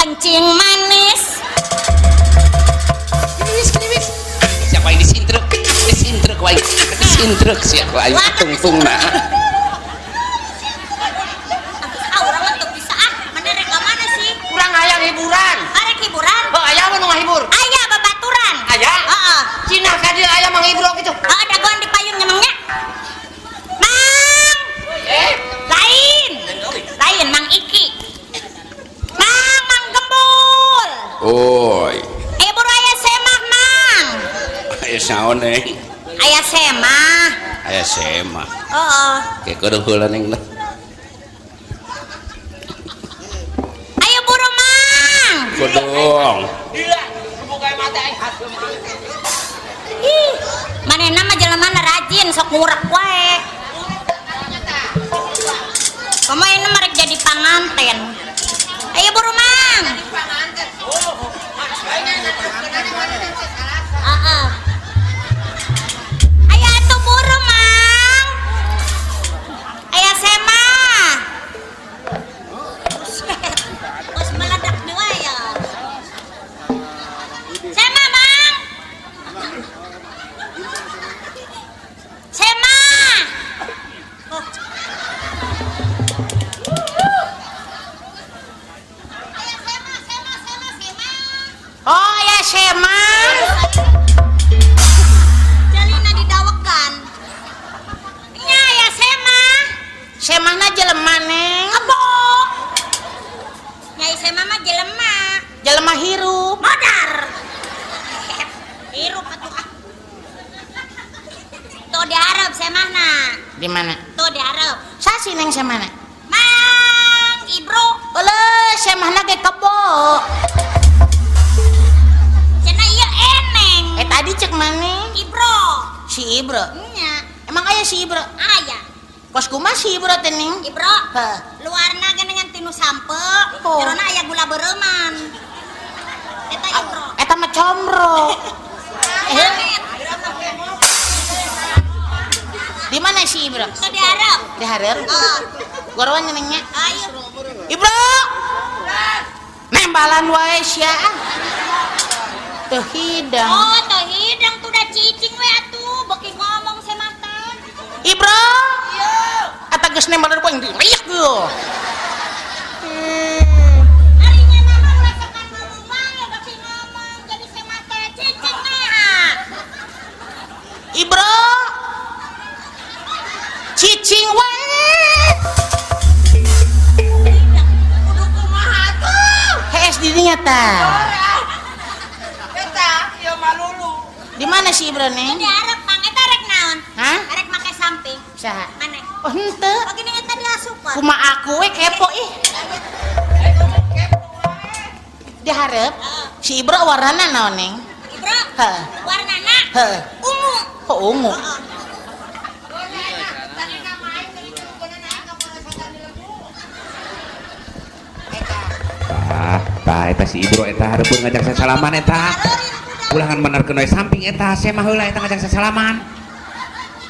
Kencing manis. Siapa yang disintruk? Disintruk wae. Disintruk siapa aing tungtungna. Ah, urang mah teu bisa ah. Mana rek ka mana sih? Urang hayang hiburan. Arek hiburan? Oh, aya mah nu ngahibur. Aya babaturan. Aya? Heeh. Cina ka dieu aya manghibur kitu. Heeh, dagoan di payun nya Mang nya. Mang. Eh, Lain. Lain Mang Iki. Mang, Mang Gembul. Oi. Aya buru aya semah, Mang. Aya saon neng? Aya semah. Aya semah. Heeh. Ke kudu heula neng lah. Ayo buru Mang. Kudung. Gila, buka mata aing hasil mang. Ih, manehna mah jelema rajin sok ngurek wae. Komo ini mah rek jadi panganten. Ayo buru Mang. Heeh. Ayo atuh buru Mang. Aya semah. Buset. Bos meledak di wae ya. Semah Mang. Semah. Oh. Aya semah, semah, semah, semah. Oh, aya semah. Jalina didawegan. Nya aya semah. Semahna jelema neng. Kebo. Nyai semah mah jelema. Jelema hirup. Modar. Hirup atuh ah. Tuh diharap semahna. Di mana? Tuh diharap. Sasi neng semahna. Mang Ibro. Oleh semahna ge kebo. Cenah ieu eneng. Eh tadi cek mana? Ibro. Si Ibro. Nya. Emang aya si Ibro? Aya. Kos kumaha si Ibro teh ning? Ibro. Heh. Luarna geningan tinu sampe, Oh. jerona aya gula beureman. Eta Ibro. Eta mah comro. Eh, di mana si Ibro? Tuh diharap. Di hareup. Heeh. Gorowan nyenengnya. Ayo. Ibro. Nembalan wae sia. Teu hidang. Oh, teu hidang tuh da cicing we atuh, beuki ngomong semah teh. Ibro. Eta geus nembalan poing riak yeuh. Ari nya mah ulah sokan ngomong wae beuki ngomong jadi semah teh cicing mah. Ibro. Cicing wae. Kudu kumaha atuh? Hees di dinya tah. Eta, ieu mah lulu. Di mana si Ibro neng? Diharap Mang eta rek naon? Hah? Rek make samping. Saha? Maneh. Oh henteu. Oh gini eta diasupan. Kumaha aku we kepo ih. Dihareup si Ibro warnana naon neng? Ibro. Heuh. Warnana Heuh. ungu. Oh ungu. Heeh. Tah, tah eta si Ibro eta hareupeun ngajak sasalaman eta. Ulangan menerkeun we samping eta semah heula eta ngajak sasalaman.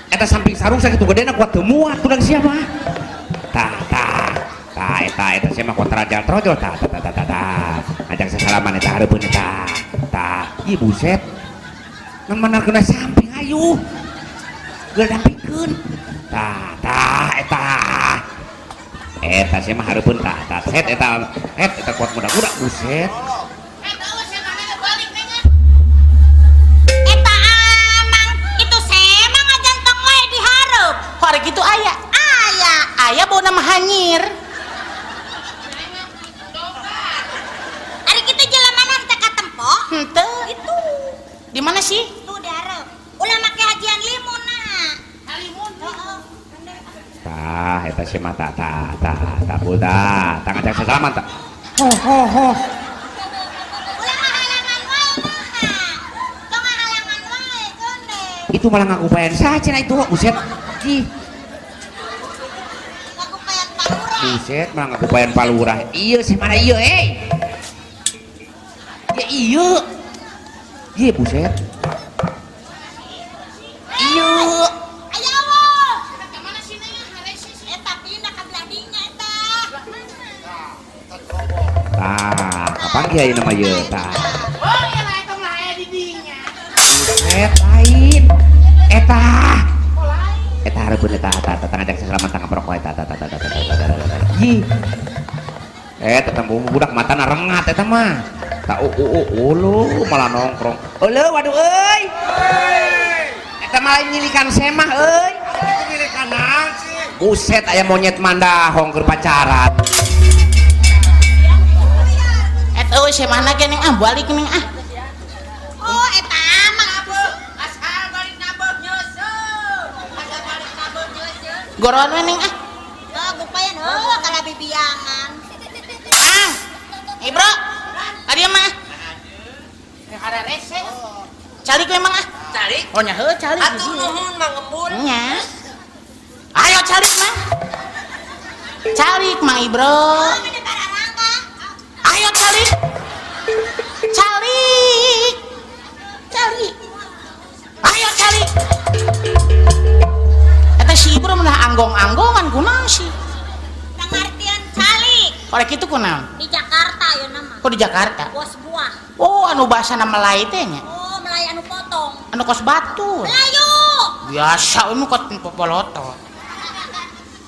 Eta samping sarung sakitu gedena kuat teu muat tulang sia mah. Tah, tah. Tah eta eta semah kuat trajal trojol tah tah tah tah tah. Ngajak sasalaman eta hareupeun eta. Tah, ieu buset. Ngan menerkeun we samping ayu. Geus dampingkeun. Tah, tah eta. Eta semah hareupeun tah tah set eta het eta kuat muda-muda buset. Eta amang itu semah ngagantong wae di hareup. Hari kitu aya. Aya. Aya bauna mah hanyir. Ari kitu jelema teh katempo. Henteu. Itu. Di mana sih? Tuh di hareup. Ulah make hajian limun nah. Limun. Heeh. Tah eta semah tah tah tah tah bul tah tah ngajak sasalaman tah. Ho ho ho. Ulah ngahalangan wae nah. Tong ngahalangan wae gonde. Itu malah ngakupayan saha cenah itu buset. Ih, Ngakupayan palurah. buset malah ngakupayan palurah. Ieu sih mana ieu eh. Ya ieu. Ieu buset. Ieu. Ayo awo. Eta pindah ka belah dinya eta. Tah, Panggih ayeuna mah ieu tah. Oh, iya lah eta mah aya di dinya. Buset lain. Eta. Oh, lain. Eta hareupeun eta eta eta ngajak sasalaman tangga perokok eta eta eta eta eta eta. Ih. Eta teh budak matana rengat eta mah. Tak ulu malah nongkrong. Euleuh waduh euy. Eta mah lain nyilikan semah euy. Itu nyilikan naon sih? Buset aya monyet mandahong keur pacaran. Eta euy semahna ge neng ah balik neng ah. Oh, eta mah Asal balik nabeuh nyeuseum. Asal balik nabeuh nyeuseum. Goron we neng ah. Oh, gupayan heuh kana bibiangan. Kang. Ibro. Ka dieu mah. Ada rese. Calik we mang ah. Calik. Oh nya heuh calik. Atuh nuhun Mang Embun. Nya. Ayo calik mang. Calik Mang Ibro. Oh, gede bararangka. Ayo calik. Calik. Calik. Ayo calik. Eta si Ibro mah anggong-anggongan kunaon sih? Pengertian calik Korek itu kunaon? di Jakarta ya nama. Kok di Jakarta? Bos buah. Oh, anu bahasana Melayu teh nya. Oh, Melayu anu potong. Anu kos batu. Melayu. Biasa anu kos popoloto.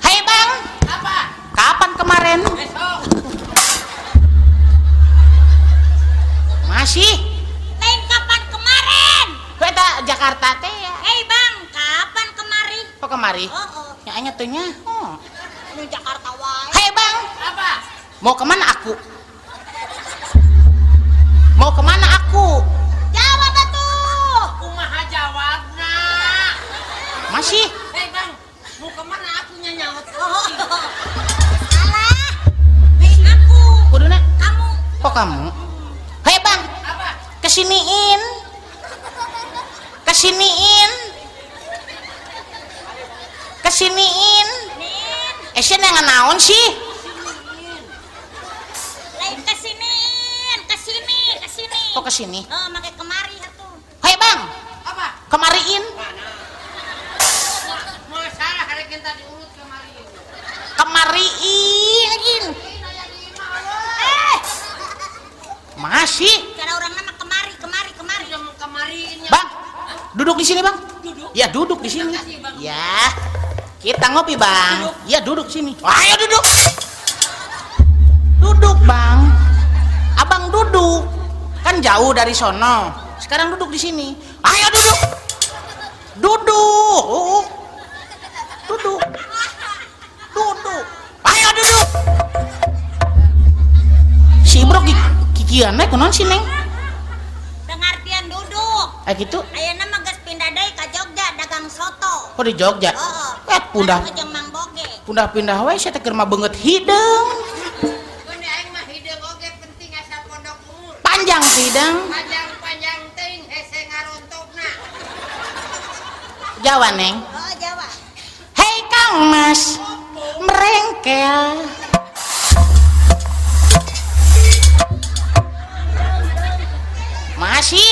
Hai Bang. Apa? Kapan kemarin? Besok. Masih. Lain kapan kemarin? Kok eta Jakarta teh ya? Hei Bang, kapan kemari? Kok kemari? Oh, oh. Ya nya teh nya. Oh. Anu Jakarta wae. Hai Bang. Apa? Mau kemana aku? Mau kemana aku? Jawab atuh. Kumaha jawabna? Masih. Hei Bang, mau kemana aku nyaut? Oh. Salah. Hei aku. Kuduna. Kamu. Kok kamu? Hei Bang, Apa? kesiniin. Kesiniin. Kesiniin. Nin. Eh, sih yang naon sih? Lain kesiniin, kesini, kesini. Kok kesini? Oh, make kemari atuh. Hei Bang, Apa? kemariin. Mau salah hari kita diurut kemari. Kemariin. Eh, Masih. cara orang nama kemari, kemari, kemari. Udah mau kemariinnya. Bang, duduk di sini, Bang. Duduk. Ya, duduk di sini. Makasih, Bang. Ya. Kita ngopi, Bang. Duduk. Ya, duduk sini. Ayo duduk. Duduk, Bang. Abang duduk. Kan jauh dari sono. Sekarang duduk di sini. Ayo duduk. Duduk. Duduk. Duduk. Ayo duduk. Si Ibro kikian we kunaon sih, Neng? Pengertian duduk. Eh gitu. Ayeuna mah geus pindah deui ka Jogja dagang soto. Kok di Jogja? Oh, Eh, pundah. Jeung Mang Boge. Pindah-pindah wae sia teh keur mah beungeut hideung. Keun aing mah hideung oge penting asa pondok umur. Panjang hidung. Panjang-panjang teuing hese ngarontokna. Jawa, Neng. Oh, Jawa. Hei Kang Mas, merengkel. Masih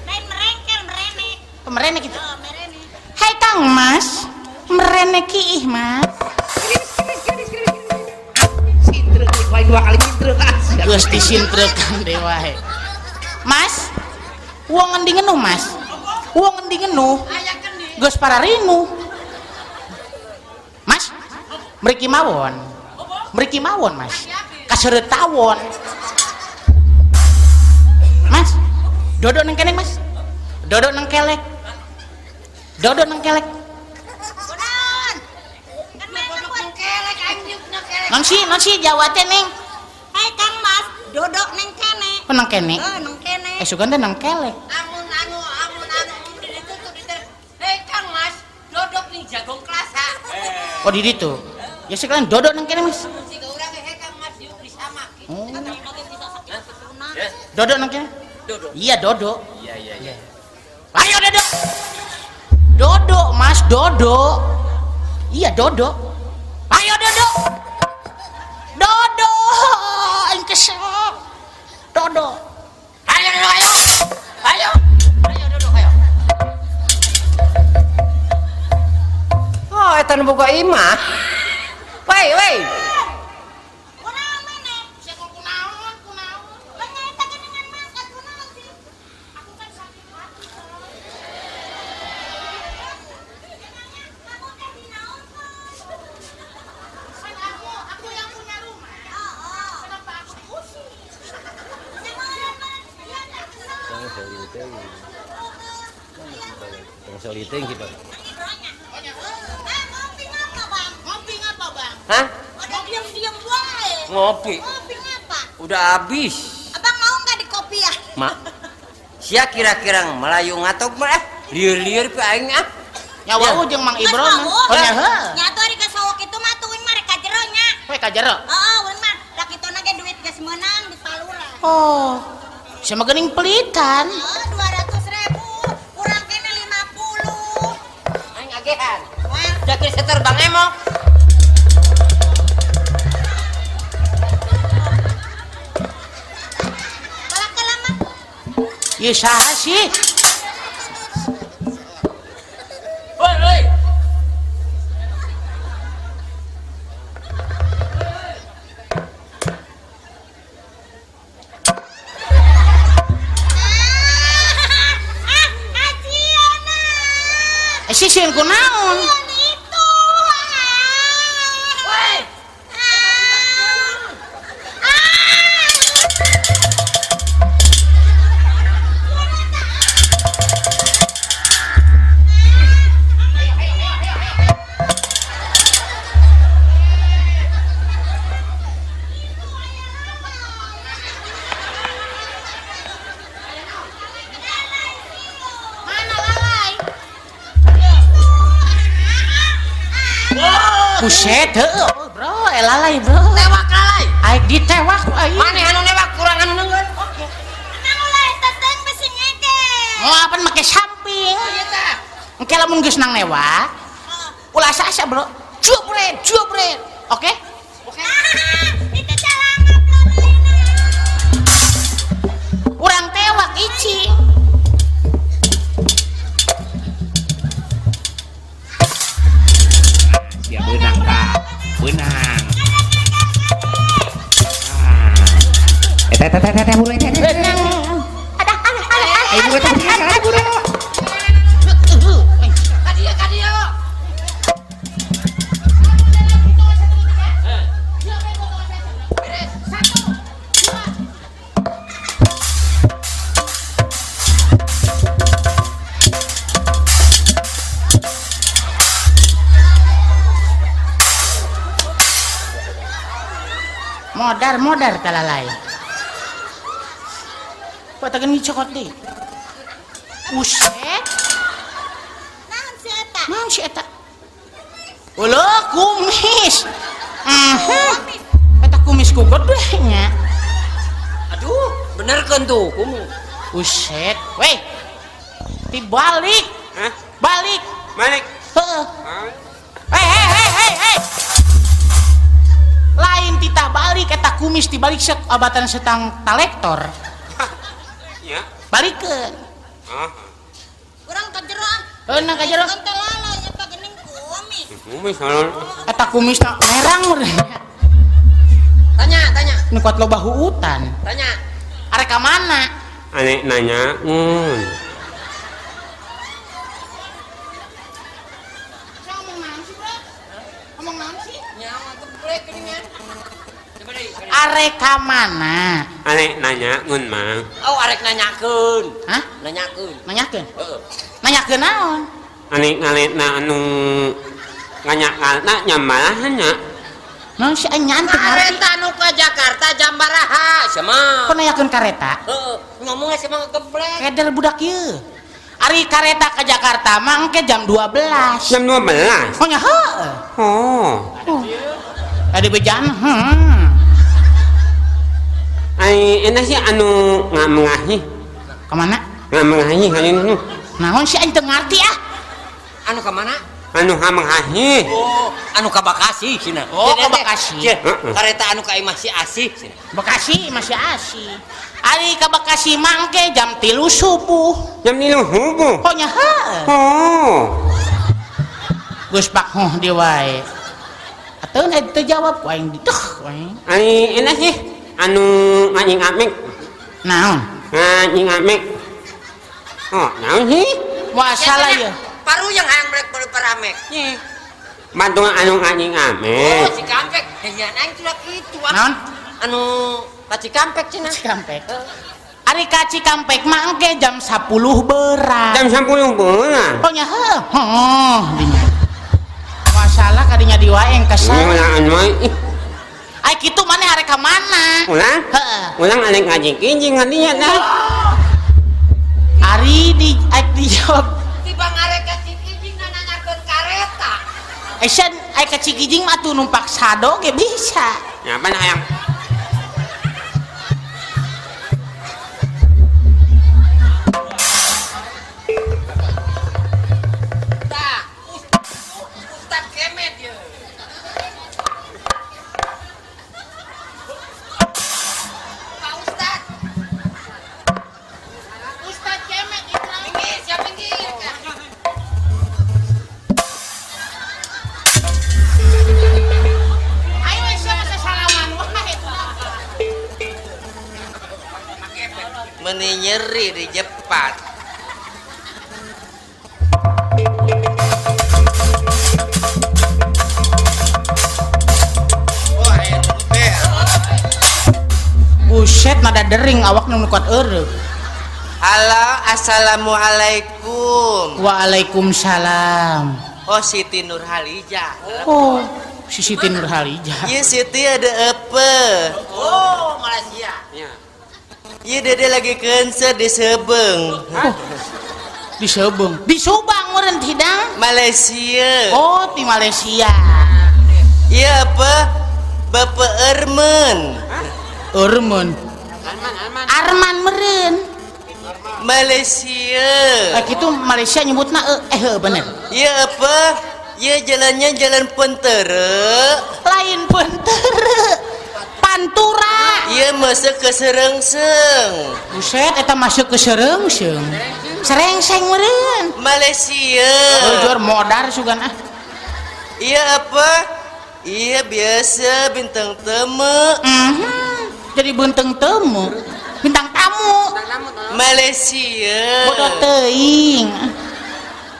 Lain merengkel, merene. merene gitu. Oh, merene. Hei Kang Mas, merene kiih Mas. Sintrek lain dua kali nyintrek ah. Geus disintrekan deui wae. Mas, wong endi ngenuh Mas? Wong endi ngenuh? Aya kendi. Geus pararinu. Mas, mriki mawon. Mriki mawon, Mas. Kaseureut tawon. Mas, dodok nang kene, Mas. Dodok nang kelek. Dodok nang kelek. Kunaon? Kan mana Kodok buat? nang kelek aing nyukna kelek. Non si, non si Jawa teh neng. Hei Kang Mas, dodok neng kene. Kok nang kene? Oh, neng kene. Eh sugan teh nang kelek. Amun anu amun anu di ditu tuh di teh. Hei Kang Mas, dodok nih jagung klasa. Oh di ditu. Ya sekalian dodok nang kene, Mas. Siga urang ge hei Kang Mas yuk disama gitu. Oh. Kan oge bisa sakitu-kituna. Dodok nang kene? Dodok. Iya, dodok. Iya iya iya. Ayo dodok. Dodok, Mas, dodok. Iya, dodok. Ayo dodok. Dodok, aing kesel. Dodok. Ayo dodok ayo. Ayo. Ayo dodok ayo. Oh, eta nu boga imah. Wei, wei. Kunaon maneh? Kunaon, kunaon. Tong soliting gitu. Ngopi ngapa, Bang? Ngopi ngapa, Bang? Hah? Udah diam-diam wae. Ngopi. Ngopi ngapa? Udah habis. Abang mau nggak di kopi ya? Mak. Sia kira-kira Melayu ngatok mah lieur-lieur pe aing ah. Nyawa jeung Mang Ibro mah. Oh nya heuh. Nya atuh ari ka sawok itu mah tuh mah rek ka jero nya. We ka jero. Heeh, ulun mah da kitona ge duit geus meunang di palura. Oh. Sia mah geuning pelitan. Heeh, 200.000 kurang kene 50. Aing agehan. Jakir seter Bang Emok. Ieu saha sih? Woi, woi. Sisir ku naon? Itu. Woi. Mana lalai? Buset heuh, bro, lalai bro. Tewak lalai. Aing ditewak ku aing. Maneh anu newak kurang anu neungeun. Oke. Emang ulah teteng besi ngeke. Moal make samping. Ieu tah. Engke lamun geus nang newak, ulah asa-asa bro. Jubret, jubret. Oke? Oke. Itu calangap lalaina. Urang tewak ici. Sia beunang tah. Beunang. Eta eta eta eta buru eta. Ada ada ada. Ayo buru eta buru buru. Ka dieu, ka dieu. Modar modar talalai. Patakeun ngicokot deui. Buset. Naon si eta? Naon si eta? Ulah kumis. Eta kumis ku gede nya. Aduh, benerkeun tuh kumis. Buset. Weh. Dibalik. Hah? Balik. Balik. Heeh. Hei hei hei hei hei. Lain titah balik eta kumis dibalik sek abatan setang talektor. Ya. Balikeun. Heeh. Urang ka jero ah. Heuh ka jero. Teh lalai eta geuning kumis. Kumis halal. Eta kumisna merang meureun. Tanya, tanya. Nu kuat loba huutan. Tanya. Arek ka mana? Ane nanya ngun. Ngomong naon sih, Bro? Ngomong naon sih? Nyawa geblek geuningan. Coba deui. Arek ka mana? Ane nanya ngun mang. Oh, arek nanyakeun. Hah? Nanyakeun. Nanyakeun? Heeh. Nanyakeun naon? Ane ngaletna anu nganyakalna nyambalahan nya. Naon si aing nyantik ngarti? Kareta nu ka Jakarta jam baraha sia mah. Kok nanyakeun kareta? Heeh, ngomongnya sia mah geblek. Keder budak ieu. Ari kareta ke Jakarta mah engke jam 12. Jam 12. Oh nya heueuh. Oh. Adi bejaan. Ai enak sih anu ngamengahi. Ka mana? Ngamengahi anu. Naon sih aing teu ngarti ah. Anu ka mana? Anu ngamengahi. Oh, anu ka Bekasi cenah. Oh, ka Bekasi. Kareta anu ka imah si Asih cenah. Bekasi masih Asih. Ari ka Bekasi mah engke jam 3 subuh. Jam 3 subuh. Oh nya heueuh. Oh. Geus pak hoh dia wae. Atuh teu jawab ku aing deuh aing. Ai enak sih anu nganying amek. Naon? Nganying amek. Oh, naon sih? Wah salah ya. Paru yang hayang brek baru paramek. Ye. Bantu anu nganying amek. Oh, Cikampek. Nya aing tuh kitu. Naon? Anu ka Cikampek cenah. Cikampek. Ari ka Cikampek mah engke jam 10 beurang. Jam 10 beurang. Oh nya heuh. Heuh dinya. Masalah kadinya diwaeng kesel. Ngeunaan wae. Ih, Ai kitu maneh arek ka mana? Ulang? Heeh. Ulang arek ngaji kijing hadinya dah. Ari di aik dijawab. Tiba ngarek ka Cikijing nananyakeun kareta. Esan aik ka Cikijing mah tuh numpak sado ge bisa. Nyapa hayang? Tah, Ustad Kemet ye. Pak Ustad. Ustad Kemet itu. Minggir, siap minggir. Ayo siapa sesalaman wae. Meni nyeri di Jepat. Oh, aya nu bel. Buset nada dering awak nu kuat eureuk. Halo, assalamualaikum. Waalaikumsalam. Oh, Siti Nurhalijah. Oh, si Siti Nurhalijah. Iya, Siti ada apa? Oh, Malaysia. Ya. Iya, Dede lagi konser di Sebeng. Oh, di Sebeng. Di Subang meureun tidak? Malaysia. Oh, di Malaysia. Iya apa? Bapak Ermen. Ermen. Arman, Arman. Arman meureun. Malaysia. Eh kitu Malaysia nyebutna heuh bener. Iya apa? Iya jalannya jalan Pentere. Lain Pentere. Pantura. Iya masuk ke Serengseng. Buset eta masuk ke Serengseng. Serengseng meureun. Malaysia. Oh, jor modar sugan ah. Iya apa? Iya biasa bintang temu. Jadi benteng temu. Bintang tamu. Malaysia. Bodoh teuing.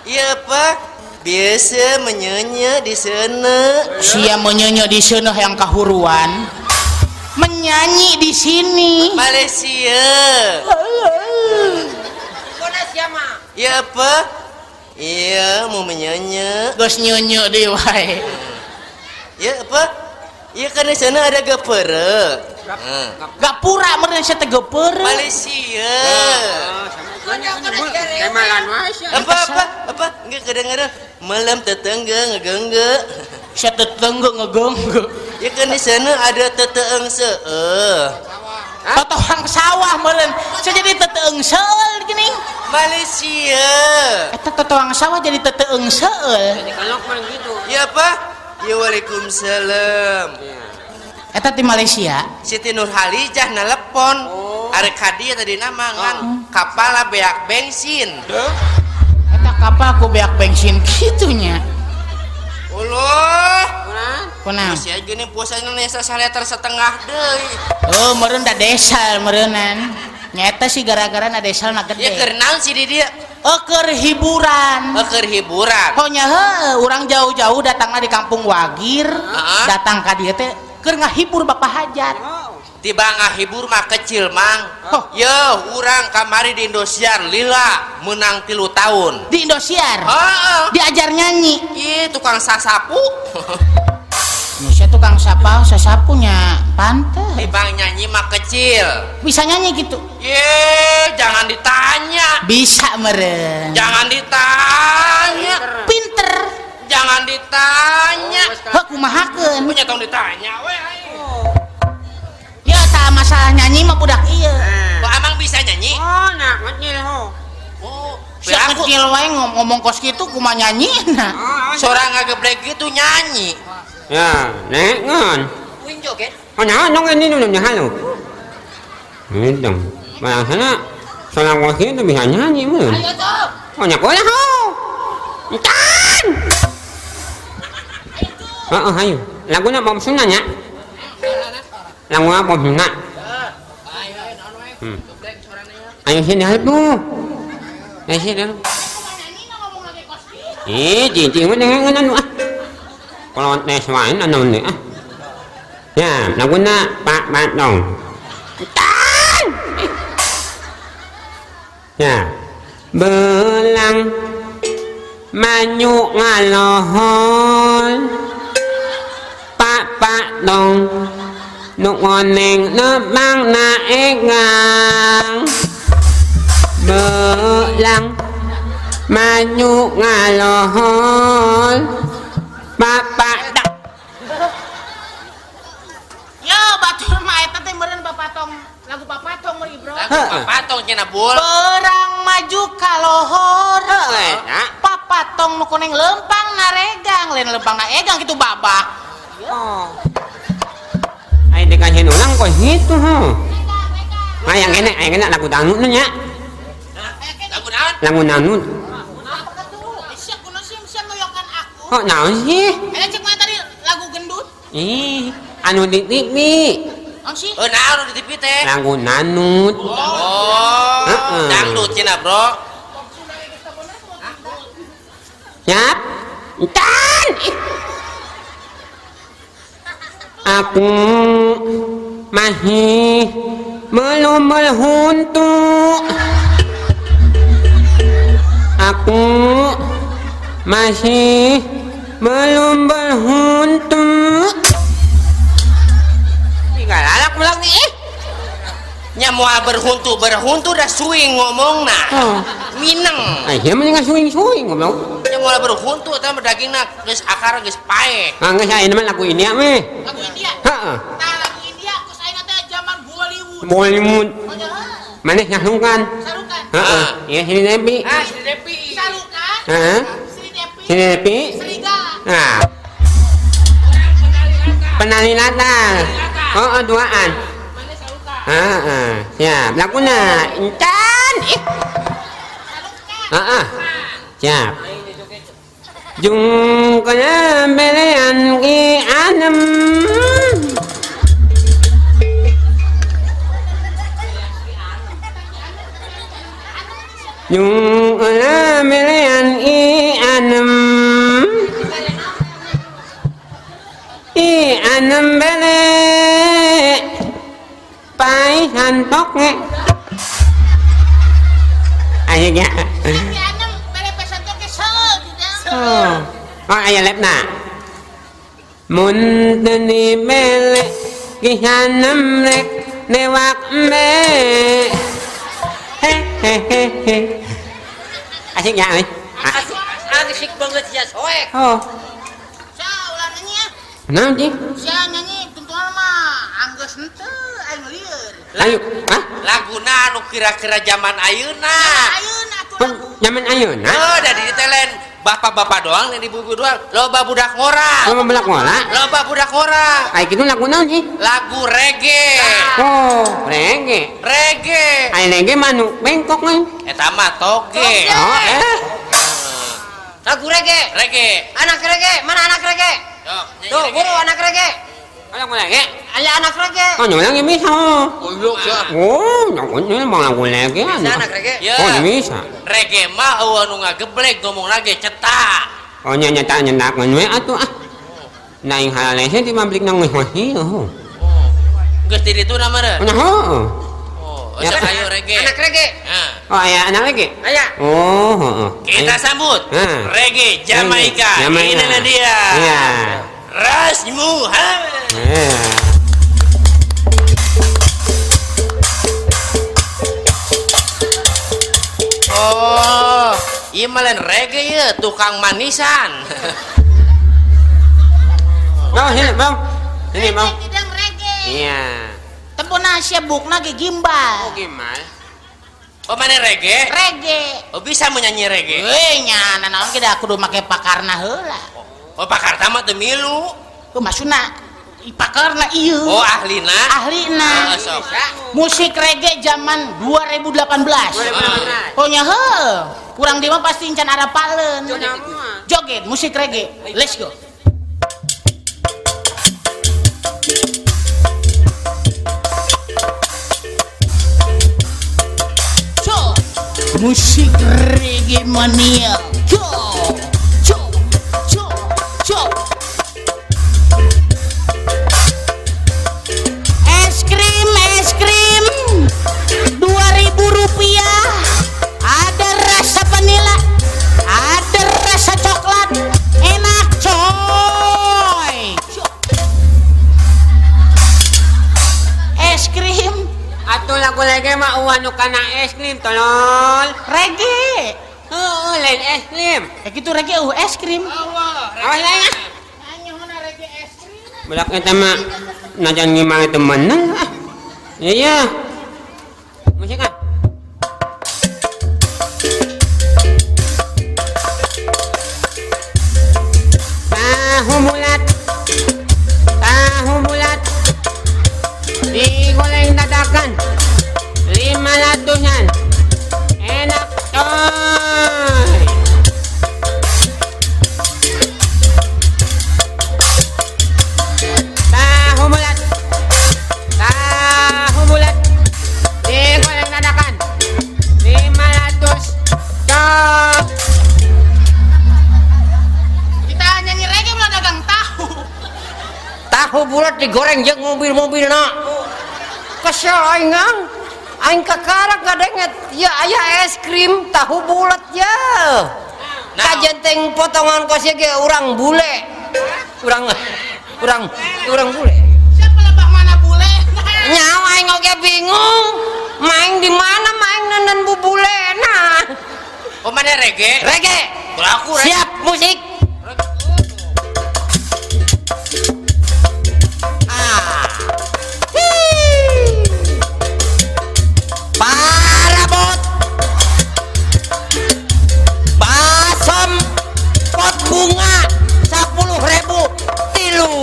Iya apa? Biasa menyanyi di sana. Sia menyanyi di sana yang kahuruan. Menyanyi di sini. Malaysia. Kona siapa? Iya apa? Iya mau menyanyi. Geus nyeunyeuk deui wae. Iya apa? Iya kan di sana ada gapura. Gapura meureun sia teh geupeureuh. Malaysia. Kemalan wae sia. Apa apa apa? Enggak kedengeran. Malam tetangga ngegengge. Sia tetangga ngegengge. Ya kan di sana ada teteeng seueuh. Totohang sawah meureun. Sia jadi teteeng seueul geuning. Malaysia. Eta totohang sawah jadi teteeng seueul. Jadi kalau mah gitu. Ya apa? Ya waalaikumsalam. Ya. Eta di Malaysia. Siti Nurhalijah nelepon. Oh. Arek ka dieu tadi nama ngan kapal beak bensin. Eta kapal ku beak bensin kitunya. Uluh. Kurang. Kunaon? Sia geuning puasana nesa saliter setengah deui. Oh, meureun da desal meureunan. Nyata sih gara-gara na desal na Ya gede. keur naon sih di dieu? Oh, keur hiburan. Oh, keur hiburan. Pokoknya heuh, urang jauh-jauh datangna di kampung Wagir, Heeh. datang ka dieu teh keur ngahibur Bapak Hajat. Tiba ngahibur mah kecil mang. Oh. Yo, urang kamari di Indosiar lila menang 3 tahun. Di Indosiar. Heeh. Diajar nyanyi. Ih, tukang sasapu. Indonesia tukang sapa sasapunya pantes. Tiba nyanyi mah kecil. Bisa nyanyi gitu. Ye, jangan ditanya. Bisa meren. Jangan ditanya. Pinter. Jangan ditanya. Heuh kumahakeun. Punya tong ditanya we. Ya tak masalah nyanyi mah budak ieu. Kok amang bisa nyanyi? Oh, nak kecil ho. Oh, Sia aku kecil wae ngomong kos kitu kumaha nyanyina. seorang ngageblek gitu nyanyi. Ya, nek ngon. Uing joget. Oh, nah, nong ini nong halo. Itu. Barang sana seorang kos kitu bisa nyanyi meureun. Ayo tuh. Oh, nyak boleh ho. Encan. Heeh, ayo. Laguna pom sunna nya. Lagu apa sunna? Ayo sini harap tuh. Ayo sini harap. Eh, cincin mah dengan anu ah. Kalau tes wae anu ni ah. Ya, laguna Pak Batong. Encan. Ya. Belang manyu ngalohol pak dong nu ngoneng nebang naegang belang manyu ngalohol bapak dong. Yo batur mah eta teh meureun bapatong lagu papatong meureun Ibro. Lagu papatong cenah bul. Perang maju ka lohor. Papatong nu koneng lempang naregang, lain lempang naegang kitu babak. Oh. Ai dikasihin ulang kok gitu ho. Nah, yang enak lagu dangdut nya. Lagu naon? Lagu dangdut. Sia kuno sia sia ngoyokan aku. Kok naon sih? Eta cek mah tadi lagu gendut. Ih, anu di TV. Naon sih? Oh, naon di TV teh? Lagu nanut. Oh. Dangdut cenah, Bro. Siap? Entan. Aku masih belum berhuntu. Aku masih belum berhuntu. Tinggal alak ulang nih. Nya moal berhuntu dah suing ngomongna. Oh. Mineng. Aya mah nggak suing-suing goblok. Nya moal berhuntu eta mah dagingna geus akar geus pae. Ah geus ayeuna mah lagu India meh. Lagu India. Heeh. Tah lagu India kus ayeuna teh zaman Bollywood. Bollywood. Oh nya. Maneh nyahukan. Sarukan. Heeh. Iya Sri Devi. Ah, Sri Devi. Sarukan. Heeh. Sri Devi. Sri Devi. Serigala. Nah. Penari latar. Oh, duaan. Heeh, siap. Laguna Intan. Ih. Heeh. Siap. Jung kana belean ki anem. Jung kana belean ki anem. I anem bele. Paihan toke. Ayo ya. Oh, oh aya lepna. Mun teni bele kihanem rek newak me. He he he he. Asik ya euy. Asik banget ya soek. Oh. Sia ulah nyanyi ya. Naon sih? Sia nyanyi tuntunan mah anggeus henteu aing lieur. Ayo, hah? Laguna anu kira-kira zaman ayeuna. Ayeuna atuh lagu. Zaman ayeuna? Oh, da di teh bapak-bapak doang dan ibu-ibu doang. Loba budak ngora. Loba budak ngora? Loba budak ngora. Ai kitu lagu naon sih? Lagu reggae. Oh, reggae. Reggae. Ai reggae mah nu bengkok euy. Eta mah toge. Oh, eh. Lagu reggae. Reggae. Anak reggae, mana anak reggae? Tuh, buru anak reggae. Anak reggae. Aya anak reggae. Oh, nyulang ya bisa. Goblok sia. Oh, nyulang mah lagu reggae. Bisa anak reggae. Oh, bisa. Reggae mah eueuh nu ngageblek ngomong lagi cetak. Oh, nya nyata nyendakeun we atuh ah. Naing halalese di pabrik nang geus ieu. Oh. Geus di ditu na meureun. Nya heuh. Oh, sok ayo reggae. Anak reggae. Heeh. Oh, aya anak reggae? Aya. Oh, heeh. Kita sambut reggae Jamaika. Ini dia. Iya. Ras Muhammad. Iya. Oh, ieu mah lain reggae ieu, tukang manisan. Bang, sini, Bang. Sini, Bang. Tidak reggae. Iya. Tempona sia bukna ge gimbal. Oh, gimbal. Oh, mana reggae? Reggae. Oh, bisa menyanyi reggae. Heuh, nya nanaon ge da kudu make pakarna heula. Oh, pakarta mah teu milu. Oh, maksudna pakarna ieu. Oh, ahlina. Ahlina. Oh, sok. Musik reggae zaman 2018. Oh nya heuh. Kurang di mah pasti encan arapaleun. Joget musik reggae. Let's go. So, musik reggae mania. Go. Go. Go. Go. Es krim 2.000 rupiah. Lagu reggae mah uan nu kana es krim tolol. Reggae. Heeh, lain es krim. Ya gitu reggae es krim. Awas lain ah. Budak eta mah najan gimana temenan ah. Iya. Musik ah. Tahu bulat. Tahu bulat. Digoreng dadakan. 500-an. Enak coy. Tahu bulat. Tahu bulat. Digoreng dadakan. 500. Cok. Kita nyanyi reggae malah dagang tahu. Tahu bulat digoreng jeung mobil-mobil na. Kesel aing ang. Aing kakarak ngadenget ya aya es krim tahu bulat ya. Kajenteng potongan kosnya ge urang bule. Urang bule. Siapa lebah mana bule? Nyawa aing oge bingung. Main di mana main nenen bubule nah. Oh mana reggae? Reggae. Berlaku reggae. Siap musik. Ah. Parabot. Basom pot bunga 10.000 tilu.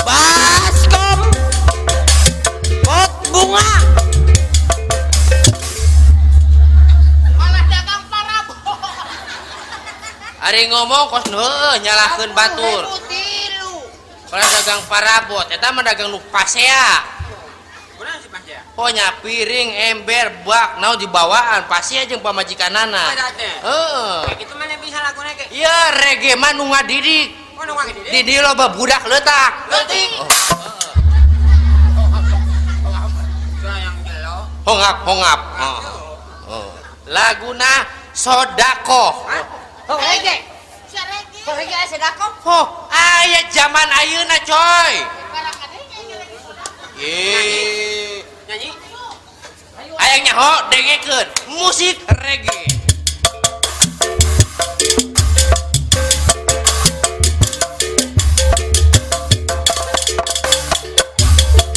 Baskom pot bunga. Malah dagang parabot. Ari ngomong kos heueuh nyalahkeun batur. Malah dagang parabot eta mah dagang nu pasea. Pokoknya piring, ember, bak, naon dibawaan pasti aja pamajikanana. Heeh. Kayak gitu mana bisa lagu reggae? Iya, reggae mah nu ngadidik. Oh, nu ngadidik. Di dieu loba budak leutak. Leutik. Oh. Hongap, hongap. Oh. Laguna Sodakoh. Oh, reggae. Oh, reggae aya sodakoh. Oh, aya zaman ayeuna coy. Ye. Nyanyi. Hayang nyaho dengekeun musik reggae.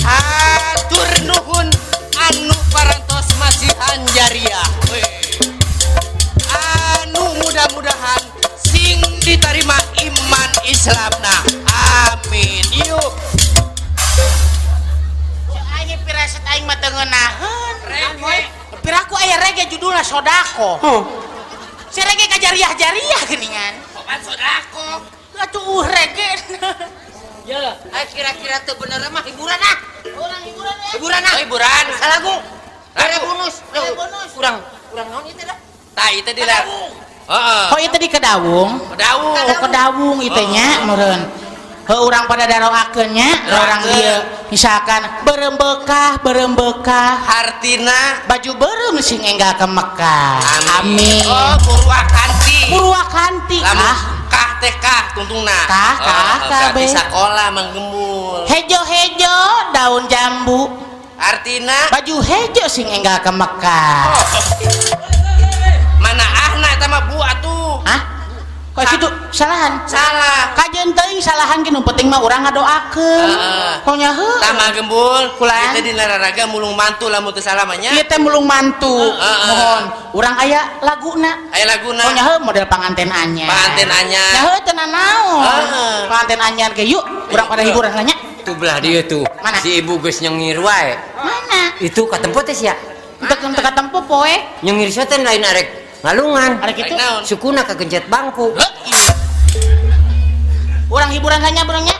Hatur nuhun anu parantos masihan jariah. Anu mudah-mudahan sing diterima iman Islamna. Amin. Yuk. Aing piraset aing mah teu ngeunaheun. Piraku aya reggae judulna Sodakoh. Oh. Si reggae ka jariah-jariah geuningan. Opan sodakoh. Atuh reggae. Ya, aing kira-kira teu bener mah hiburan ah. Urang hiburan ya. Hiburan ah. Oh, hiburan. Salagu. Bere bonus. Bere bonus. Urang naon ieu teh dah? Tah ieu teh di heeh. Oh ieu teh di Kedawung. Kedawung. Oh Kedawung ieu teh nya meureun. Heuh urang pada daroakeun nya, urang dieu misalkan berembekah berembekah hartina baju beureum sing enggal ke Mekah. Amin. Oh, Purwakanti. Purwakanti. Ah, kah teh kah tungtungna. Kah kah kabeh. Di sakola manggembul. Hejo-hejo daun jambu. Artina baju hejo sing enggal ke Mekah. Oh. Mana ahna eta mah bu atuh. Hah? Kok kitu salahan? Salah. Kajeun teuing salahan ge nu penting mah urang ngadoakeun. Poknya heuh. Tah mah gembul, Kulan. Ieu teh dina raraga mulung mantu lamun teu salah mah nya. Ieu teh mulung mantu. Mohon urang aya laguna. Aya laguna. Poknya heuh model panganten anyar. Panganten anyar. Nya heuh teu nanaon. Panganten anyar ge yuk urang pada hiburan lah nya. Tuh belah dia tuh. Mana? Si ibu geus nyengir wae. Mana? Itu katempo teh sia. Teu katempo poe. Nyengir sia teh lain arek ngalungan. Arek kitu. Sukuna kagencet bangku. Urang hiburan hanya burangnya.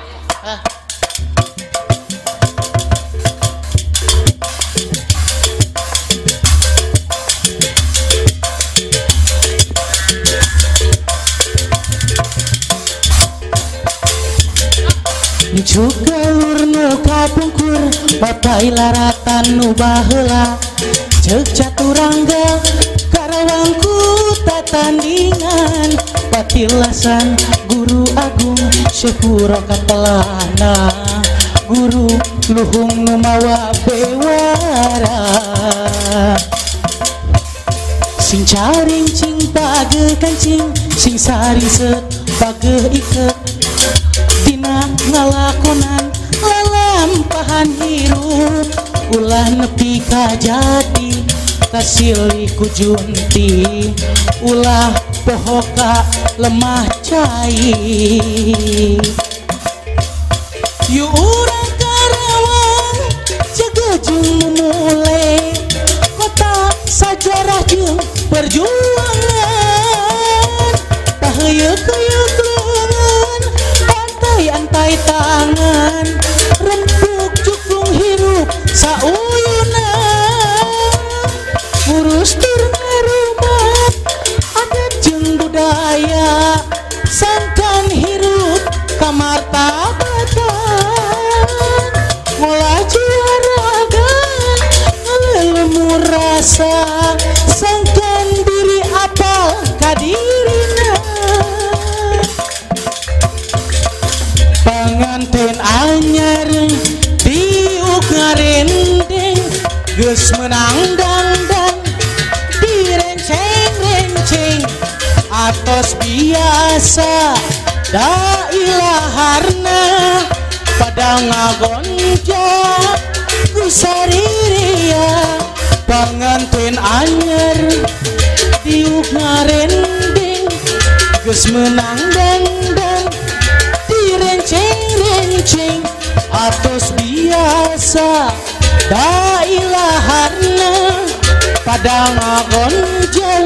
Cukalur nu kapungkur bapai laratan nu baheula ceuk caturangga Karawangku tatandingan patilasan guru agung syekh Puro katelana Guru luhung nu mawa bewara sing caring cing page kancing sing saring set page iket dina ngalakonan lalampahan hirup ulah nepi ka jati kasilih ku junti ulah poho ka lemah cai yu urang Karawang jaga jeung mumule kota sajarah jeung perjuangan taheuyeuh-heuyeuk leungeun pantai-antai tangan rempuk cukung hirup sauyunan ngurus tur ngarumat adat jeung budaya sangkan hirup kamartabatan ngolah jiwa raga ngaleuleumur rasa sangkan diri apal kadirina panganten anyar diuk ngarendeng geus menang dangdang direnceng-renceng atos biasa dailaharna pada ngagonjak ku sariria panganten anyar diuk ngarendeng geus menang dangdang direnceng-renceng atos biasa dailaharna pada ngagonjak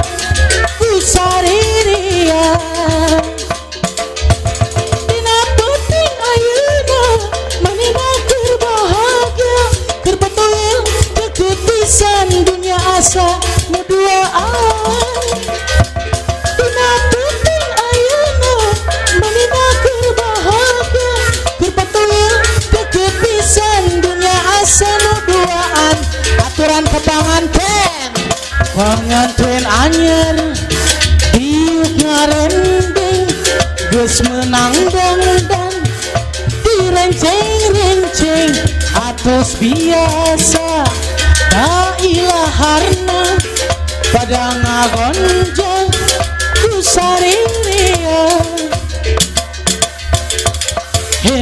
ku sariria dina penting ayeuna manehna keur bahagia keur batuil deukeut pisan dunya asa nu duaan dina penting ayeuna manehna keur bahagia keur batuil deukeut pisan dunya asa nu duaan aturan ke panganten panganten anyar diuk ngarendeng geus menang dangdang direnceng-renceng atos biasa dailaharna pada ngagonjang ku sariria he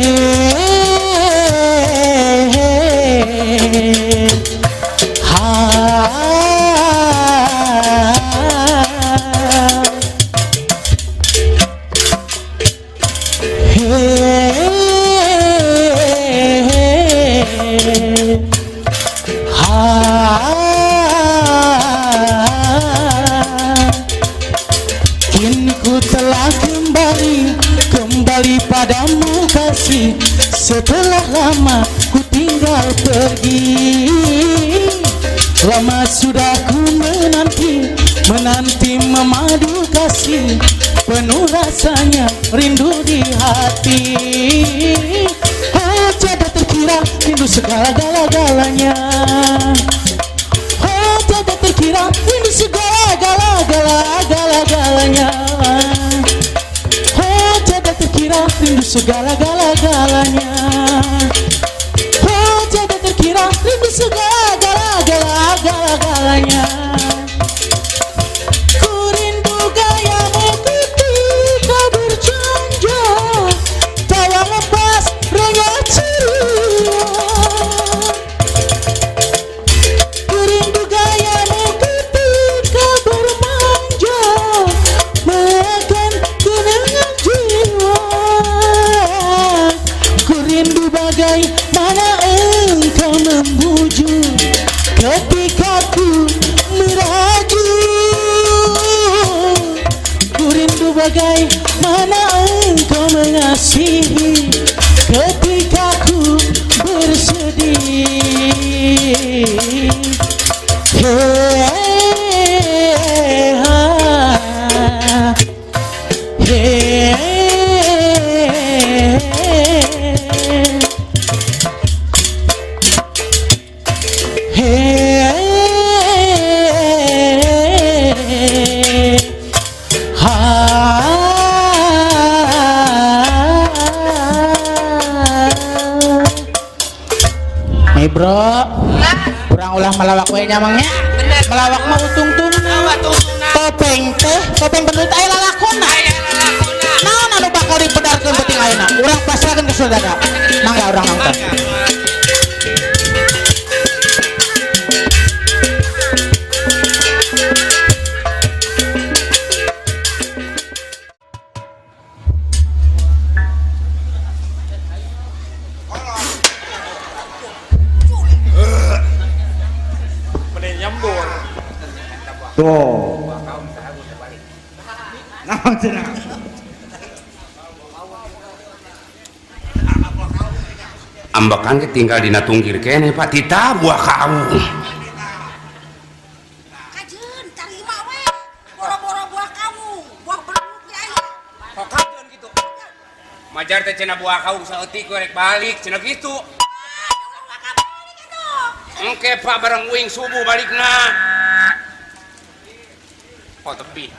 ha he ha. Kini ku telah kembali, kembali padamu kasih. Setelah lama ku tinggal pergi, lama sudah ku menanti, menanti memadu kasih. Penuh rasanya rindu di hati. Oh tiada terkira rindu segala-gala-galanya. Oh tiada terkira rindu segala-gala-gala-gala-galanya. Oh tiada terkira rindu segala-gala-galanya. Oh tiada terkira rindu segala-gala-gala-gala-galanya. Ku rindu gayamu ketika berjanja, tawa lepas rengah ceria. Ku rindu gayamu ketika bermanja, makan kenangan jiwa. Ku rindu bagaimana engkau membujuk ketika ku merajuk. Ku rindu bagaimana engkau mengasihi ketika ku bersedih. He ha he he ha. Urang ulah malawak we nya Mang nya. Melawak mah utungtungna. Topeng teh, topeng pendut aya lalakonna. Naon anu bakal dipedarkeun penting ayeuna? Urang pasrahkeun ke saudara. Mangga urang nonton. Tuh. Naon cenah? Ambekan ge tinggal dina tunggir keneh Pak tita buah kamu. Kajeun tarima we. Boro-boro buah kamu, buah beluk ge aya. Kok kajeun kitu? Majar teh cenah buah kamu saeutik we rek balik cenah kitu. Engke Pak bareng uing subuh balikna. Oh tepi.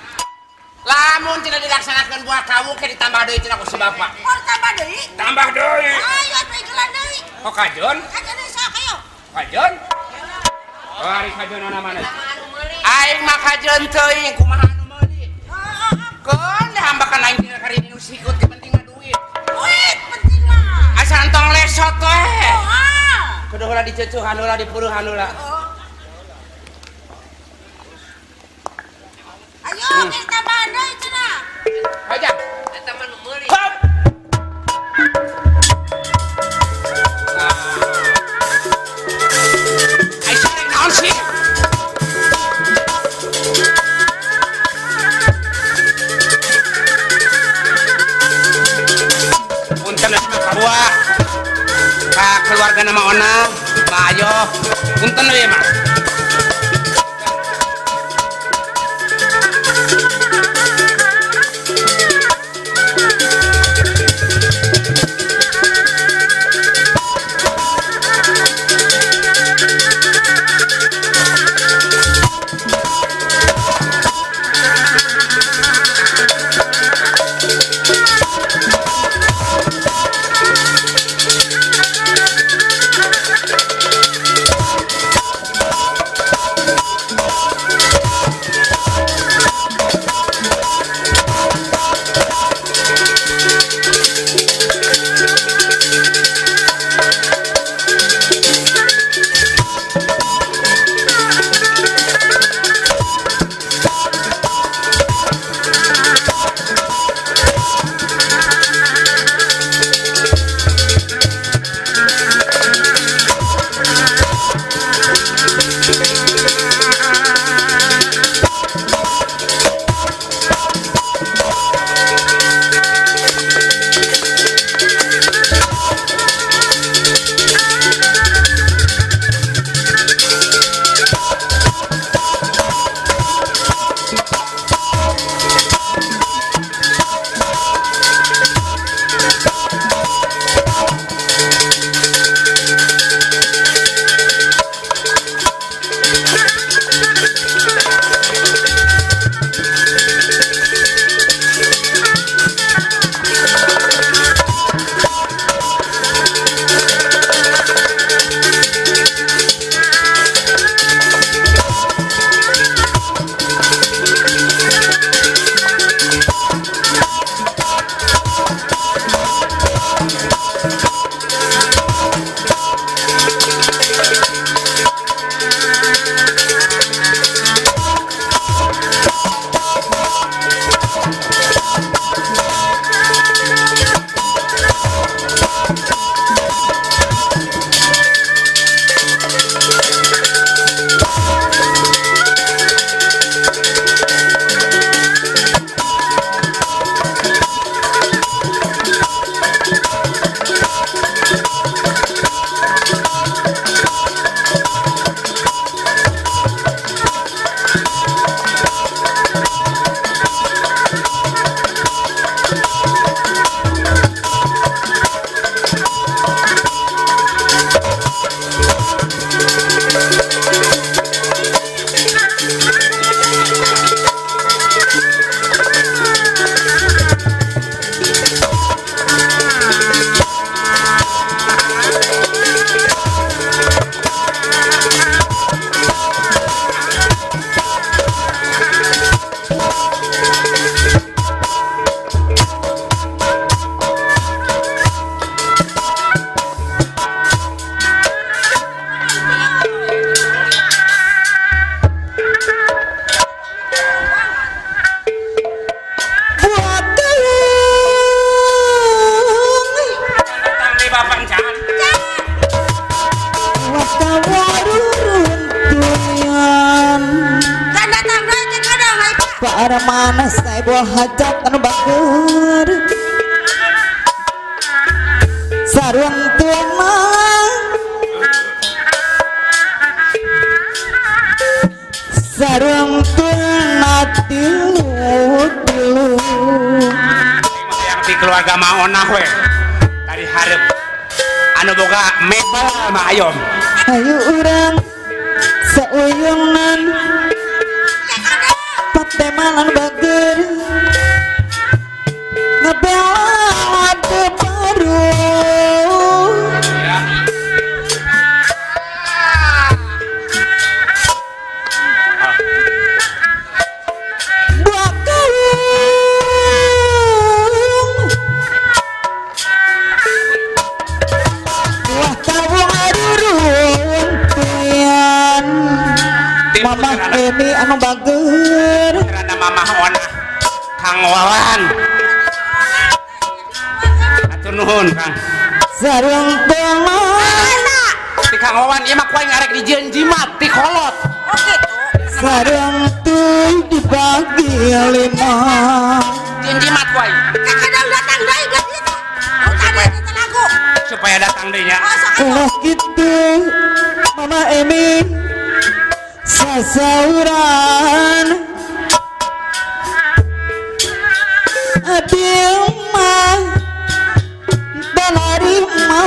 Lamun tidak dilaksanakan buah kamu ke ditambah deui cenah ku si bapak. Oh tambah deui? Tambah deui. Ayo atuh igelan deui. Oh kajeun? Kajeun deui sok ayo. Kajeun? Oh ari kajeunna mana? Aing mah kajeun teuing kumaha anu meuli. Keun hambakan aing tinggal kari nu sikut ge penting mah duit. Duit penting mah. Asa entong lesot we. Oh. Kudu heula diceuceuhan heula dipeuruhan heula. Ayo, kita tambahan deui cenah. Aja. Eta mah nu meuli. Hop. Ai sore naon sih? Punten mah karua. Ka keluarga nama Ona, Mbak Ayo. Punten we mah. Parman saibul hajat anu bager sarung tuna sarung tuna tilu tilu yang di keluarga maonah we tadi hareup anu boga mebel mah ayom ayo urang sauyungan patemalan bager ngebela ade baru buah kawung buah kawung aruruntuyan mamah ini anu bager karena mamah onah Kang Wawan atur nuhun Kang sarung tengah ti Kang Wawan ieu mah ku aing arek dijieun jimat ti kolot Oh gitu. sarung tuy dibagi lima jieun jimat ku aing Kakadang datang deui berarti teh. Oh tadi eta lagu. supaya datang deui nya Oh sok atuh. ulah gitu mama Emi sasauran adil mah dalarima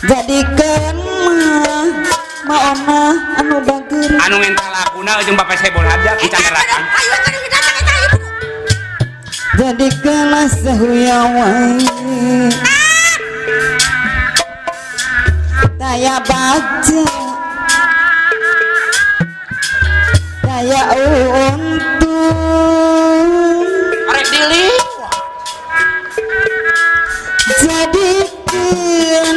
jadikan maona anu bager anu ngenta laguna jeung Bapak Saibul Hajat Eta can datang ayo kadang datang eta ibu. jadikan sahuya wae daya baca daya untung arek diliwat jadikan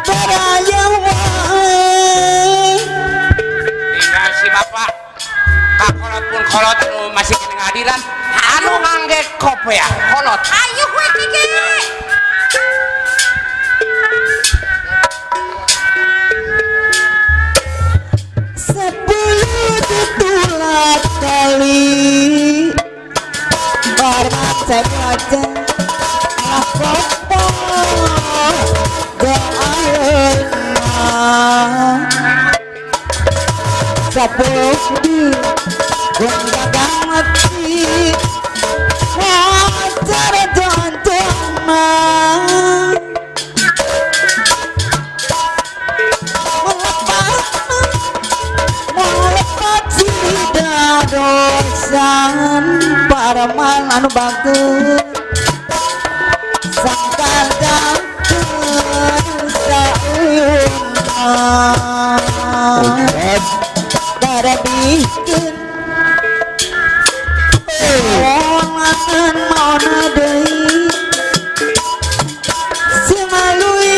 baraya wae tinggal si bapak kakolot pun kolot anu masih kena ngadiran anu ngangge kopea kolot Ayo we Kiki. Sepuluh ditulak kali Barang saya aja Sepuluh di gonjagang mati wajar jantungan melepas dosan paraman anu bagus sangkar sauyuna darabikeun olangan maona deui singaluy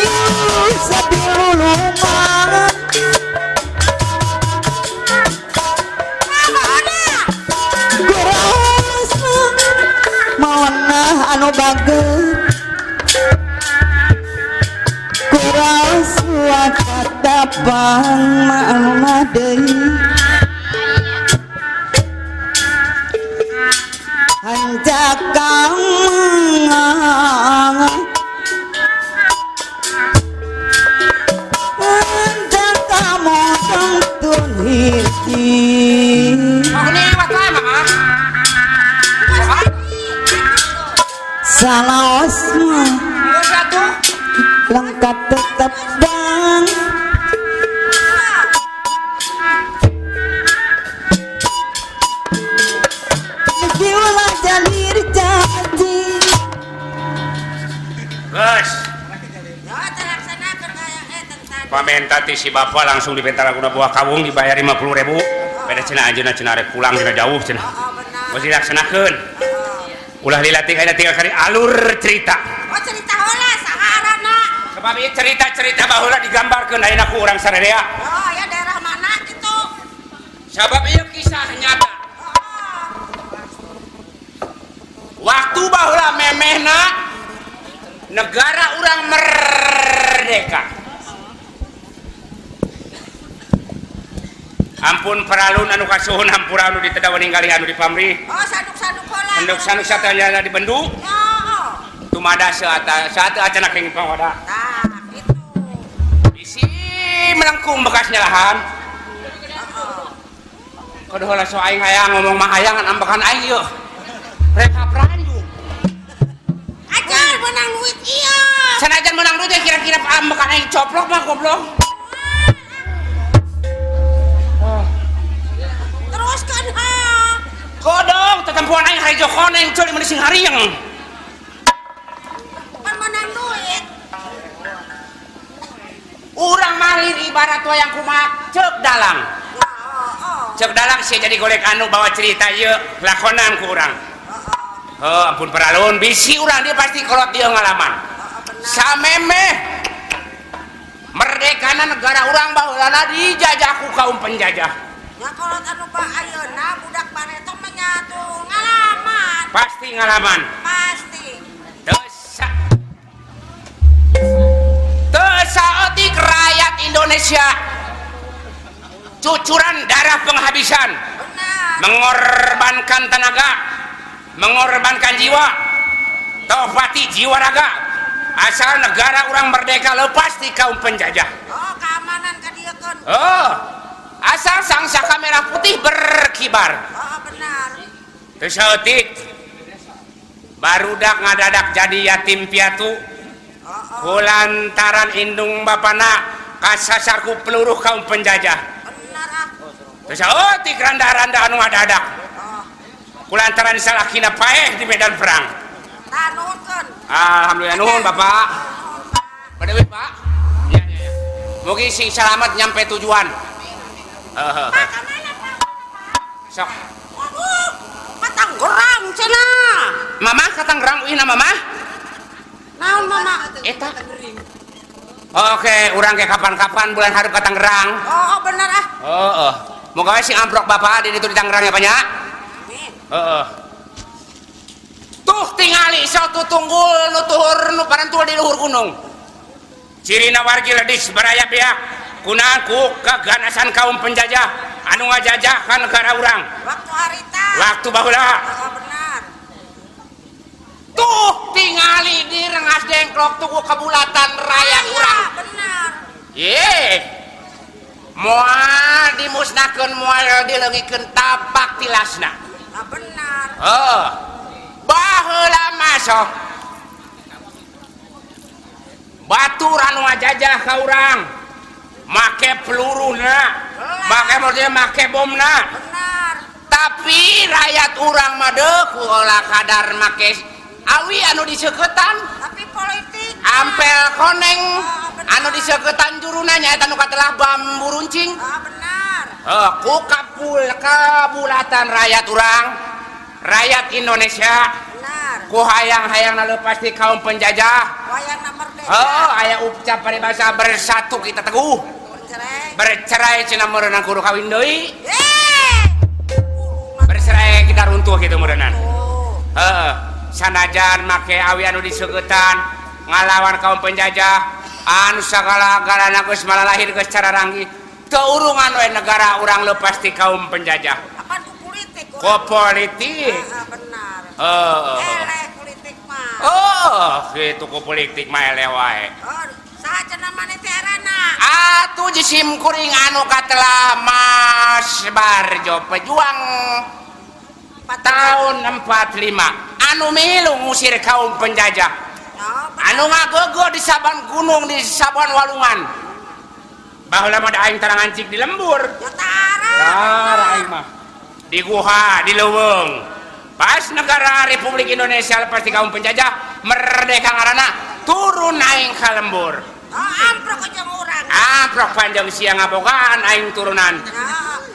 sabiluluman maona anu bager kuraos wakatapang maona deui hanjakang hanjakamotong tun hiji mau liwat wae mah. Salaos mah Geus atuh. Lengkap tetep bang. Meski ulah jalir janji. Geus. Ya terlaksanakeun kaya tentang. Pamenta ti si bapak langsung dipenta laguna buah kawung dibayar 50.000. Beda cenah anjeunna cenah rek pulang cenah jauh cenah. Oh, benar. Geus dilaksanakeun. Ulah dilatih ayeuna tinggal kali alur cerita. Oh, cerita heula saha aranna? Sebab ieu cerita-cerita baheula digambarkeun ayeuna ku urang sarerea. Oh, ya daerah mana gitu? Sabab ieu kisah nyata. Waktu baheula memehna negara urang merdeka. Ampun paralun anu kasuhun hampura anu diteda ningali anu dipamrih. Oh, sanduk-sanduk heula. Sanduk-sanduk satanya dibendu. Oh. Tumada saata saat acana kenging pangwada. Tah, gitu. Bisi melengkung bekas nyalahan. Kudu heula so aing hayang ngomong mah hayangan ambekan aing ieu. Reka peranju. Ajar menang duit iya. Sanajan menang duit kira-kira ambekan aing coplok mah goblok. Teruskan ha. Kodong tetempuan aing harijo koneng ceuli meuni sing harieng. Pan menang duit. Urang malir ibarat wayang kumaha ceuk dalang. Ceuk dalang sia jadi golek anu bawa cerita ieu lakonan ku urang. Heuh, ampun paralun bisi urang dia pasti kolot dia ngalaman. Samemeh merdekana negara urang baheulana dijajah ku kaum penjajah. Ya kolot anu ba ayeuna budak bareto mah nyatu ngalaman. Pasti ngalaman. Pasti. Teu saeutik rakyat Indonesia cucuran darah penghabisan. Benar. Mengorbankan tenaga, mengorbankan jiwa, taufati jiwa raga. Asal negara urang merdeka lepas di kaum penjajah. Oh, keamanan kadiekeun. Oh, asal sang saka merah putih berkibar. Oh, benar. Teu saeutik barudak ngadadak jadi yatim piatu. Kulantaran indung bapana kasasarku peluru kaum penjajah. Benar ah. Teu saeutik randa-randa anu ngadadak. Kulantaran salakina paeh di medan perang. Tah nuhunkeun. Alhamdulillah nuhun Bapak. Bade we Pak. Ya ya ya. Mugi sing selamat nyampe tujuan. Heeh. Pak ka mana Pak? Sok. Waduh, ka Tangerang cenah. Mama ka Tangerang uihna Mama? Naon Mama? Eta. Oke, urang ke kapan-kapan bulan hareup ka Tangerang. Oh, bener ah. Heeh. Moga we sing amprok Bapak di ditu di Tangerang ya Pak nya. Amin. Heeh. Tuh tingali satu tunggul nu tuhur nu parantul di luhur gunung. Cirina wargi ledis baraya beak kunaon ku keganasan kaum penjajah anu ngajajah ka negara urang. Waktu harita. Waktu baheula. Oh, benar. Tuh tingali di Rengas Dengklok tuku kebulatan raya urang. Benar. Ye. Moal dimusnahkeun moal dileungikeun tapak tilasna. Ah, benar. Heuh. Baheula mah sok batur anu ngajajah ka urang make peluruna, make maksudnya make bomna. Benar. Tapi rakyat urang mah deuk ku kadar make awi anu diseuketan. Tapi politik ampel koneng oh, anu diseuketan juruna nyaeta nu katelah bambu runcing. Oh, benar. Heuh, ku kabulatan rakyat urang, rakyat Indonesia. Benar. Ku hayang-hayangna leupas ti kaum penjajah. Wayangna merdeka. Heuh, aya ucap paribasa bersatu kita teguh. Bercerai. Bercerai cenah meureunang kudu kawin deui. Bercerai kita runtuh gitu meureunang. Heeh, sanajan make awi anu diseuketan ngalawan kaum penjajah anu sagala-galana geus malalahir geus cara ranggi. Teu urungan we negara urang leupas ti kaum penjajah. Apaan ku politik? Ku politik. Heeh, benar. Heeh. Eleh politik mah. Oh, kitu ku politik mah eleh wae. Oh, saha cenah maneh teh arana? Atuh jisim kuring anu katelah Mas Barjo pejuang tahun 45 Anu milu ngusir kaum penjajah. Anu ngagogo di saban gunung di saban walungan. Baheula mah da aing tarang ancik di lembur. Ya tara. Tara aing mah. Di guha, di leuweung. Pas negara Republik Indonesia lepas di kaum penjajah merdeka ngaranna turun aing ka lembur. Oh, amprok jeung urang. Amprok panjang siang ngabogaan aing turunan.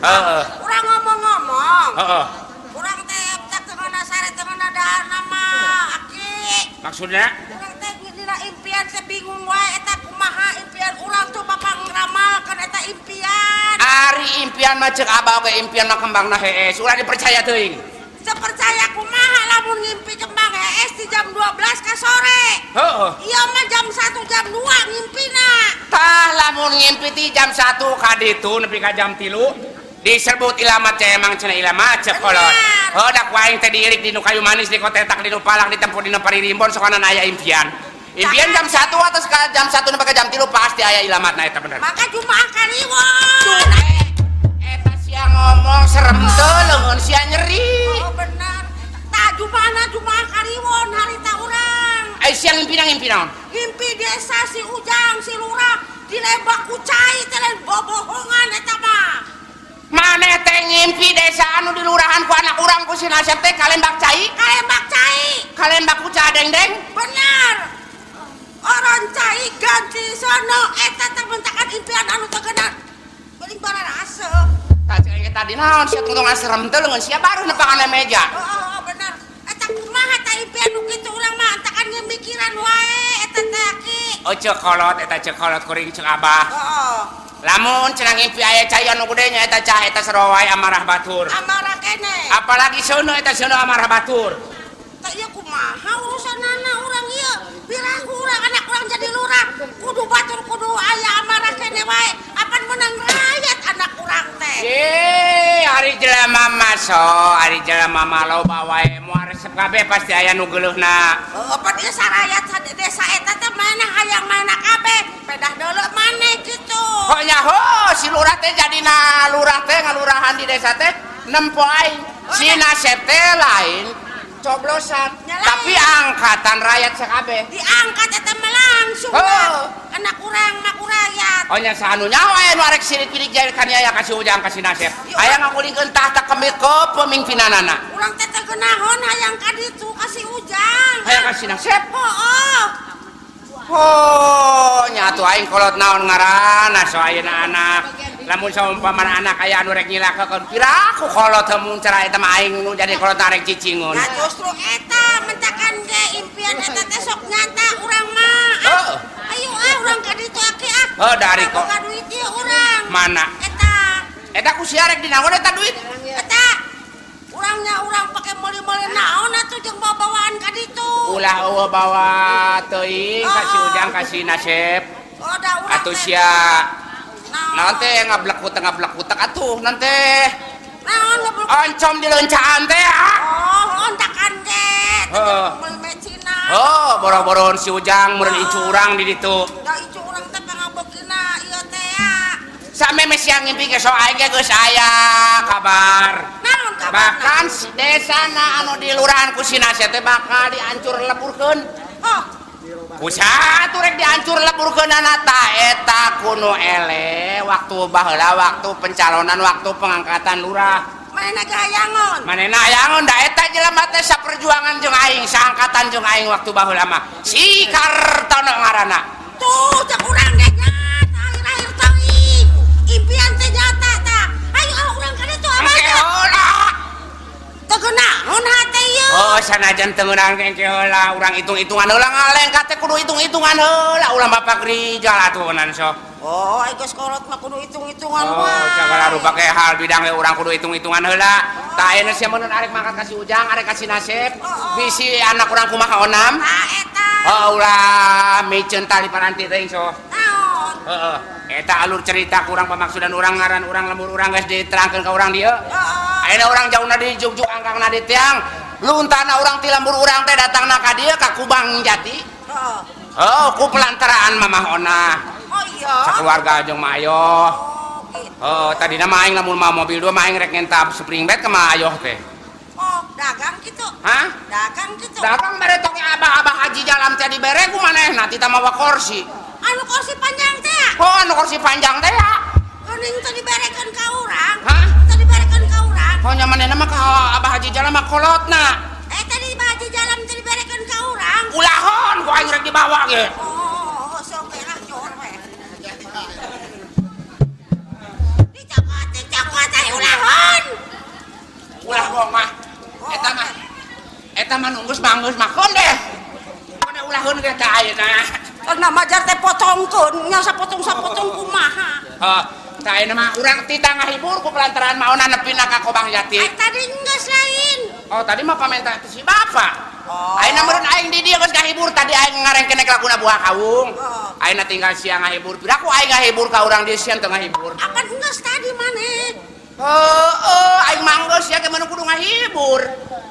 Heeh. Urang ngomong-ngomong. Heeh. Urang teh teu ngeunah sare teu ngeunah dahar mah, Aki. Maksudna? Urang teh dina impian teh bingung wae eta kumaha impian urang tuh bapak ngramalkeun eta impian. Ari impian mah ceuk abah oge impian mah kembangna hees, ulah dipercaya teuing. Teu percaya kumaha lamun ngimpi kembang hees di jam 12 ka sore. Heeh. Ieu mah jam 1 jam 2 ngimpina. Tah lamun ngimpi ti jam 1 ka ditu nepi ka jam 3 disebut ilamat teh emang cenah ilamat ceuk kolot. Heuh da ku aing teh diirik di nu kayu manis di kotetak di nu palak ditempo di nu paririmbon sokanan aya impian. Impian jam 1 atas ka jam 1 nepi ka jam 3 pasti aya ilamatna eta bener. Maka Jumaah kaliwon. Eta sia ngomong serem teu leungeun sia nyeri. Oh bener. Tah Jumaahna Jumaah kaliwon harita urang. Ai sia ngimpi ngimpi naon? Ngimpi desa si Ujang si lurah dilebak ku cai teh lain bobohongan eta mah. Maneh teh ngimpi desa anu di lurahan ku anak urang ku si Nasep teh kalembak cai? Kalembak cai. Kalembak ku cadeng-deng? Bener. Orang cai ganti sono eta teh mentakan impian anu teu geuna. Beuling bararaseuh. Tah cek aing tadi naon sia tungtungan serem teh leungeun sia baru nepangan meja. Oh, bener. Eta kumaha tah impian nu kitu urang mah antakan mikiran wae eta teh Aki. Oh ceuk kolot eta ceuk kolot kuring ceuk abah. Heeh. Lamun cenah ngimpi aya cai anu gede nya eta cai eta sarua wae amarah batur. Amarah kene. Apalagi seuneu eta seuneu amarah batur. Tah ieu kumaha urusanana urang ieu? Piraku urang anak urang jadi lurah, kudu batur kudu aya amarah kene wae. Apan menang rakyat anak urang teh. Ye, ari jelema mah so, ari jelema mah loba wae moal resep kabeh pasti aya nu geuleuhna. Heuh, pan ieu sarayat desa eta teh maneh hayang maneh kabeh, pedah deuleu maneh kitu. Oh nya ho, si lurah teh jadina lurah teh ngalurahan di desa teh nempo aing. Si Nasep teh lain coblosan, tapi angkatan rakyat sakabeh. Diangkat eta mah langsung. Oh. Anak urang mah ku rakyat. Oh nya saanu nyawa aya nu arek sirik-sirik jail kaniaya ka si Ujang ka si Nasep. Aya ngagulingkeun tahta kepemimpinanana. Urang teh teu geunahon hayang ka ditu ka si Ujang. Hayang ka si Nasep? Heeh. Oh, nya atuh aing kolot naon ngaranna so ayeuna anak. Lamun saumpamana anak aya anu rek nyilakeun piraku kolot teu mun cara eta mah aing nu jadi kolot arek cicingun. Nah justru eta mentakan ge impian eta teh sok nyata urang mah. Heeh. Ayo ah urang ka ditu aki ah. Heuh dari kok. Boga duit ieu urang. Mana? Eta. Eta ku sia rek dinaon eta duit? Eta. Urangnya urang pake meuli-meuli naon atuh jeung bawa-bawaan ka ditu. Ulah eueuh bawa teuing ka si Ujang ka si Nasep. Oh da urang. Atuh sia naon teh ngablek-kutek atuh naon teh. Naon ngablek? Oncom di leuncaan teh ah. Oh, ontakan ge. Heeh. Meuli mecina. Oh, boro-boroon si Ujang meureun icu urang di ditu. Da icu urang teh pangabeukina ieu teh ya. Sameme siang ngimpi ge so aing ge geus aya kabar. Naon kabar? Bahkan desana anu di lurahan ku si Nasep teh bakal diancur leburkeun. Oh. Kusaha atuh rek diancur leburkeunana ta eta kuno ele waktu baheula waktu pencalonan waktu pengangkatan lurah. Manehna ge hayangon. Manehna hayangon da eta jelema teh saperjuangan jeung aing, saangkatan jeung aing waktu baheula mah. Si Kartono ngaranna. Tuh cek urang ge nyata akhir-akhir teuing. Impian teh nyata tah. Ayo ah urang ka ditu abah. Engke heula. Teu geunaheun hate ieu. Oh, sanajan teu ngeunaan ge engke heula urang hitung-hitungan heula ngalengkah teh kudu hitung-hitungan heula ulah Bapak Rijal atuh nan sok. Oh, ai geus kolot mah kudu hitung-hitungan wae. Oh, sagala rupa ge hal bidang we urang kudu hitung-hitungan heula. Tah ayeuna sia meunun arek mangkat ka si Ujang, arek ka si Nasep. Bisi anak urang kumaha onam? Tah eta. Oh, ulah miceun tali paranti teuing sok. Naon? Heeh. Eta alur cerita kurang pamaksudan urang ngaran urang lembur urang geus diterangkeun ka urang dieu. Heeh. Ayeuna urang jauhna di Jogja angkangna di tiang. Luntana urang ti lembur urang teh datangna ka dieu ka Kubang Jati. Heeh. Oh, ku pelantaraan Mamah Ona. Oh iya. Sakeluarga jeung Ma Ayoh. Oh, gitu. Oh, tadina mah aing lamun mah mobil dua mah aing rek ngentab spring bed ka Ma Ayoh teh. Oh, Dagang kitu. Hah? Dagang kitu. Dagang mere tong abah-abah haji jalan teh dibere ku manehna tita mawa kursi. Anu kursi panjang teh. Oh, anu kursi panjang teh ya. Geuning teu diberekeun ka urang. Hah? Teu diberekeun ka urang. Oh, nya manehna mah ka abah haji jalan mah kolotna. Eh tadi abah haji jalan teu diberekeun ka urang. Ulahon ku aing rek dibawa ge. Oh, sok we lah jor we. Dicokot, dicokot teh ulahon. Ulah bohong mah. Eta mah. Eta mah nunggus manggeus makon deh. Mana ulahun ge teh ayeuna. Karena majar teh potongkeun, nya sapotong-sapotong kumaha. Heuh, tah ayeuna mah urang tita ngahibur ku pelantaran maona nepina ka Kobang Jati. Ai tadi geus lain. Oh, tadi mah pamenta teh si bapak. Oh. Ayeuna meureun aing di dieu geus ngahibur, tadi aing ngarengkenek laguna buah kawung. Oh. Ayeuna tinggal siang ngahibur. Piraku aing ngahibur ka urang dieu siang teu ngahibur. Apan geus tadi maneh? Heueuh, aing mah geus sia ge mah kudu ngahibur.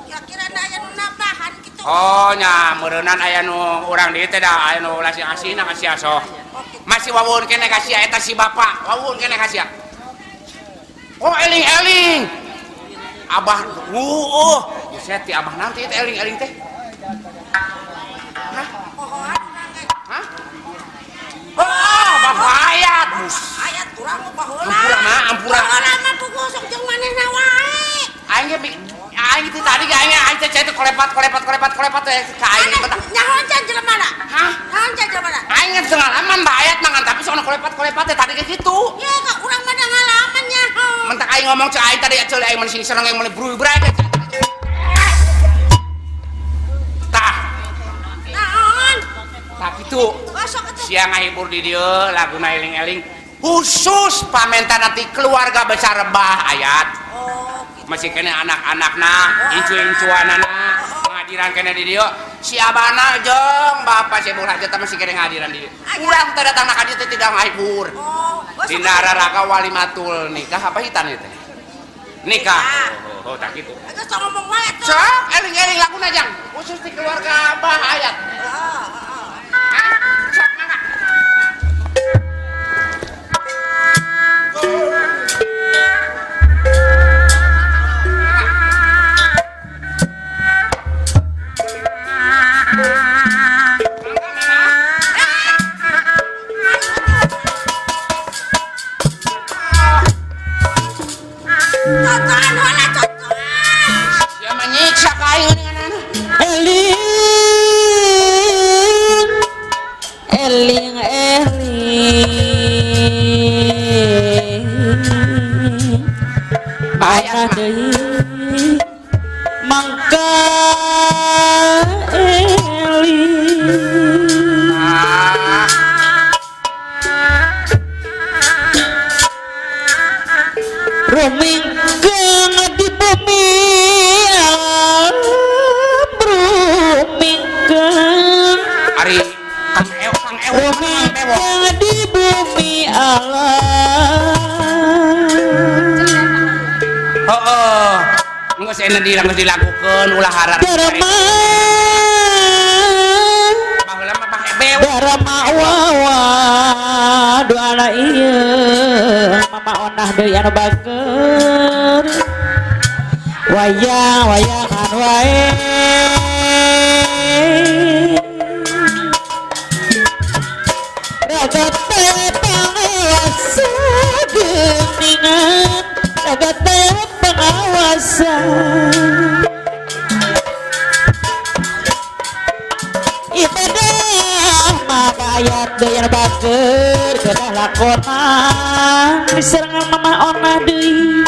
Kira-kira aya nu nambahan kitu. Oh nya meureunan aya nu urang dieu teh da aya nu ulah si asina ka sia sok. Masih wawuhun keneh ka sia eta si bapak, wawuhun keneh ka sia. Oh eling-eling. Abah heueuh, buset ti abah nanti teh eling-eling teh. Hah? Pohoan urang ge. Hah? Oh, bapak ayat. Ayat urang mah baheula. Ampura mah, ampura. Baheula mah puguh sok jeung manehna wae. Aing ge aing itu tadi ge aing aing teh teh kolepat kolepat kolepat kolepat teh ka aing teh. Nyaho can jelema na? Hah? Nyaho can jelema na? Aing geus ngalaman ba ayat mangan tapi sono kolepat kolepat teh tadi ge kitu. Ya ka urang mah da ngalaman nyaho. Mentak aing ngomong cek aing tadi ceul aing mun sing seneng aing mun bruy-bray teh. Tah. Naon? Tah kitu. Oh sok atuh. Siang ngahibur di dieu laguna eling-eling khusus pamenta nanti keluarga besar Rebah ayat. Oh, gitu. Masih kene anak-anakna, incu-incuanana, ngadiran kene di dieu. Si abana jeung bapak Sebul Hajat masih kene ngadiran di dieu. Urang teh datang ka dieu teh tidak ngahibur. Oh, Dina raraga walimatul nikah apa hitan ieu teh? Nikah. Oh, oh, tak kitu. Geus tong ngomong wae atuh. Sok eling-eling laguna jang, khusus di keluarga Abah ayat. Heeh, heeh. Hah? Sok mangga. Mangga, mama. Tontonan heula tontonan. Sia mah nyiksa ka aing geuningan. Eling eling eling Bayar mana mah. deui mangka eling Ah. rumingkeun di bumi alam rumingkeun Ari Kang Eo, Kang Eo, Kang Bewok. rumingkeun di bumi alam. Heeh. Geus enak di geus dilakukeun ulah harar. Darma Baheula mah Bah Bewok. Darma wawa doana ieu mama onah deui anu bager wayang wayangan wae raga teh pangawasa geuningan raga teh pangawasa ibadah maka ayat deui anu bager kedah lakonan diserangan mama onah deui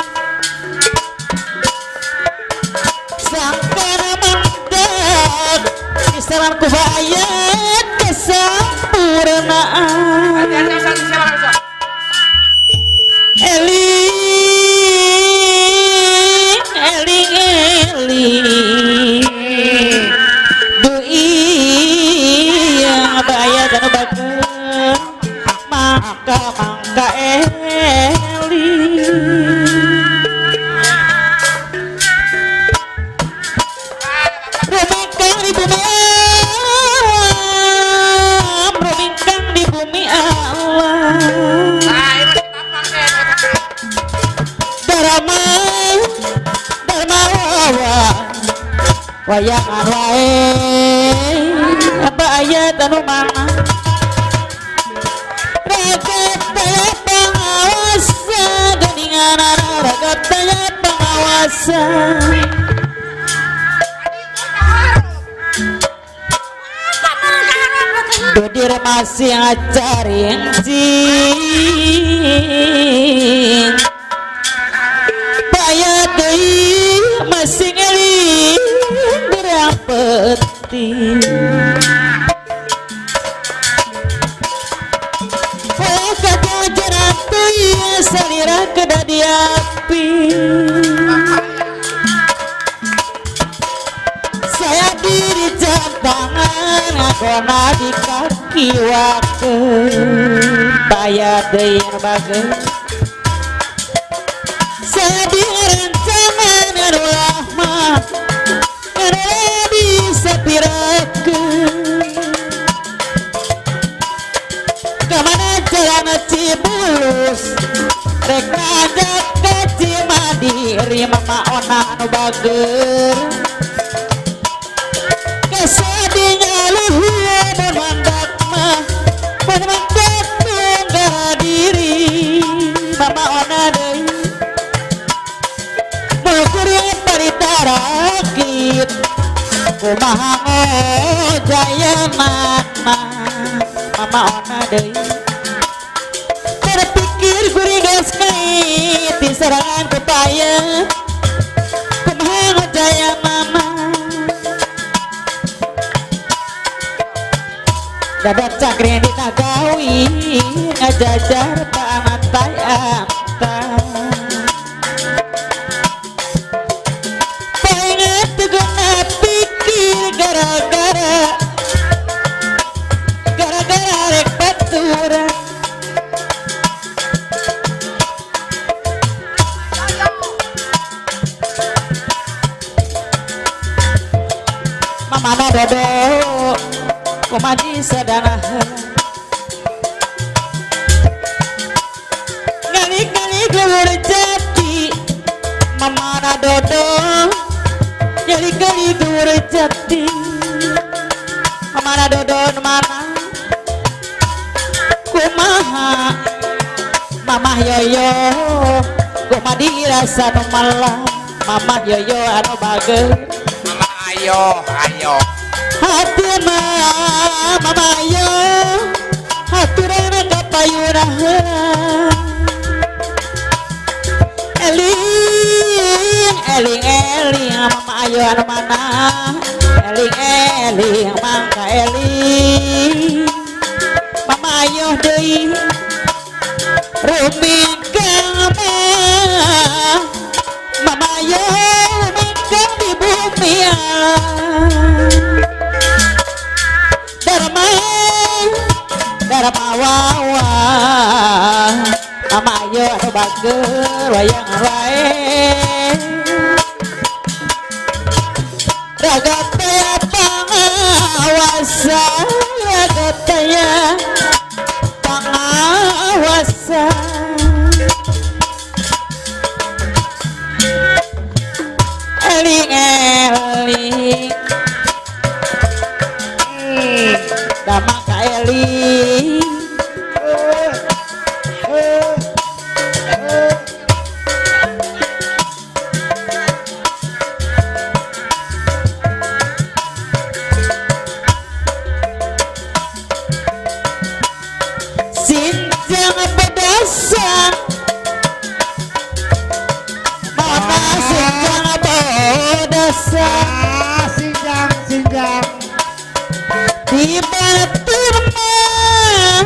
sangkana mandag diserang ku bayat kesempurnaan. Hati-hati Ustaz, siapa Ustaz? Eling eling eling du'i yang bayat anu bager maka mangka eling rumahkan di bumi alam Wayangan wae apa ayat anu mana ragat taya pangawasa geningan ragat taya pangawasa Dodir masih ngacarin cing Bayat deui masih ngeling berang peti Kajajaran teuing salira kedah diapi Saya diri jantangan ngagona di kaki wakeun Bayat deui bageun Saya direncangan anu lama anu disapirakeun Kamana jalan Cibulus rek nanjak ka Cimadiri mama ona anu bager Kesadinya luhur mun mandak mah mun mandak tunggara diri mama ona deui Mukurin parita rakit kumaha ngojaya mama mama ona deui Terpikir kuring geus kait di serangan kepaya kumaha ngojaya mama Dadak cakring dina gawi ngajajar pantai anta Pengen tegena pikir gara-gara gara-gara rek baturan Mamana dodo kumadi sadana Ngali-ngali luhur jati Mamana dodo ngali-ngali luhur jati Mamana dodo mana kumaha Mamah yoyo kumadi rasa nu malah Mamah yoyo anu bager Mama ayo ayo Hati mama ayo haturana ka payuna heula Eling eling eling mama ayo anu mana Eling eling mangka eling Mama ayo deui rumingkang mah Mama ayo rumingkang di bumi Dharma Dharma wawa Mama ayo anu bager wayang wae Raga taya pangawasa Raga taya pangawasa Eling eling Damang ka eling Sinjang pedasan Mana sinjang pedasan Sinjang sinjang Di batur mah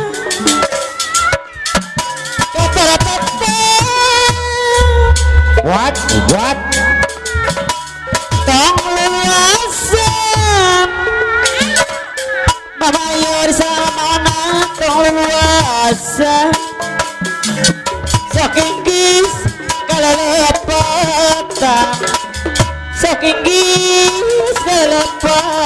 What what Tong luasan Mama yor sama ona tong luasan Sok inggis kalelepatan Sok inggis kalelepatan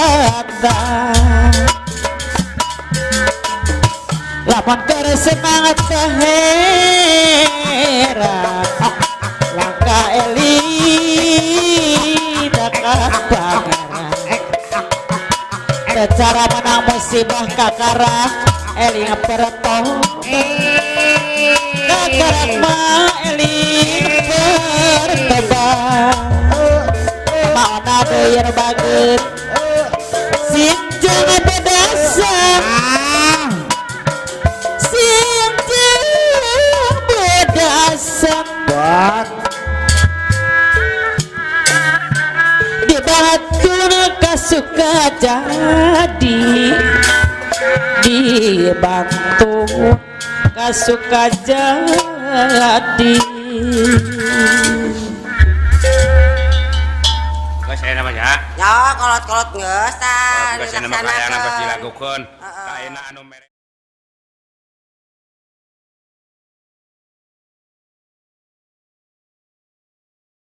Lamun keur semangat heran Langkah elita ka pangeran Cara menang musibah kakara eling pertong kakara mah eling pertobat maona deui nu bageut sing jangan bedasam sing jangan bedasam di Bantul kasuka jadi di Bantul kasuka jadi. Geus aya namanya. Ya kolot-kolot geus tah Geus aya nama kahayang geus dilakukeun. Heeh. Ka ayeuna anu mere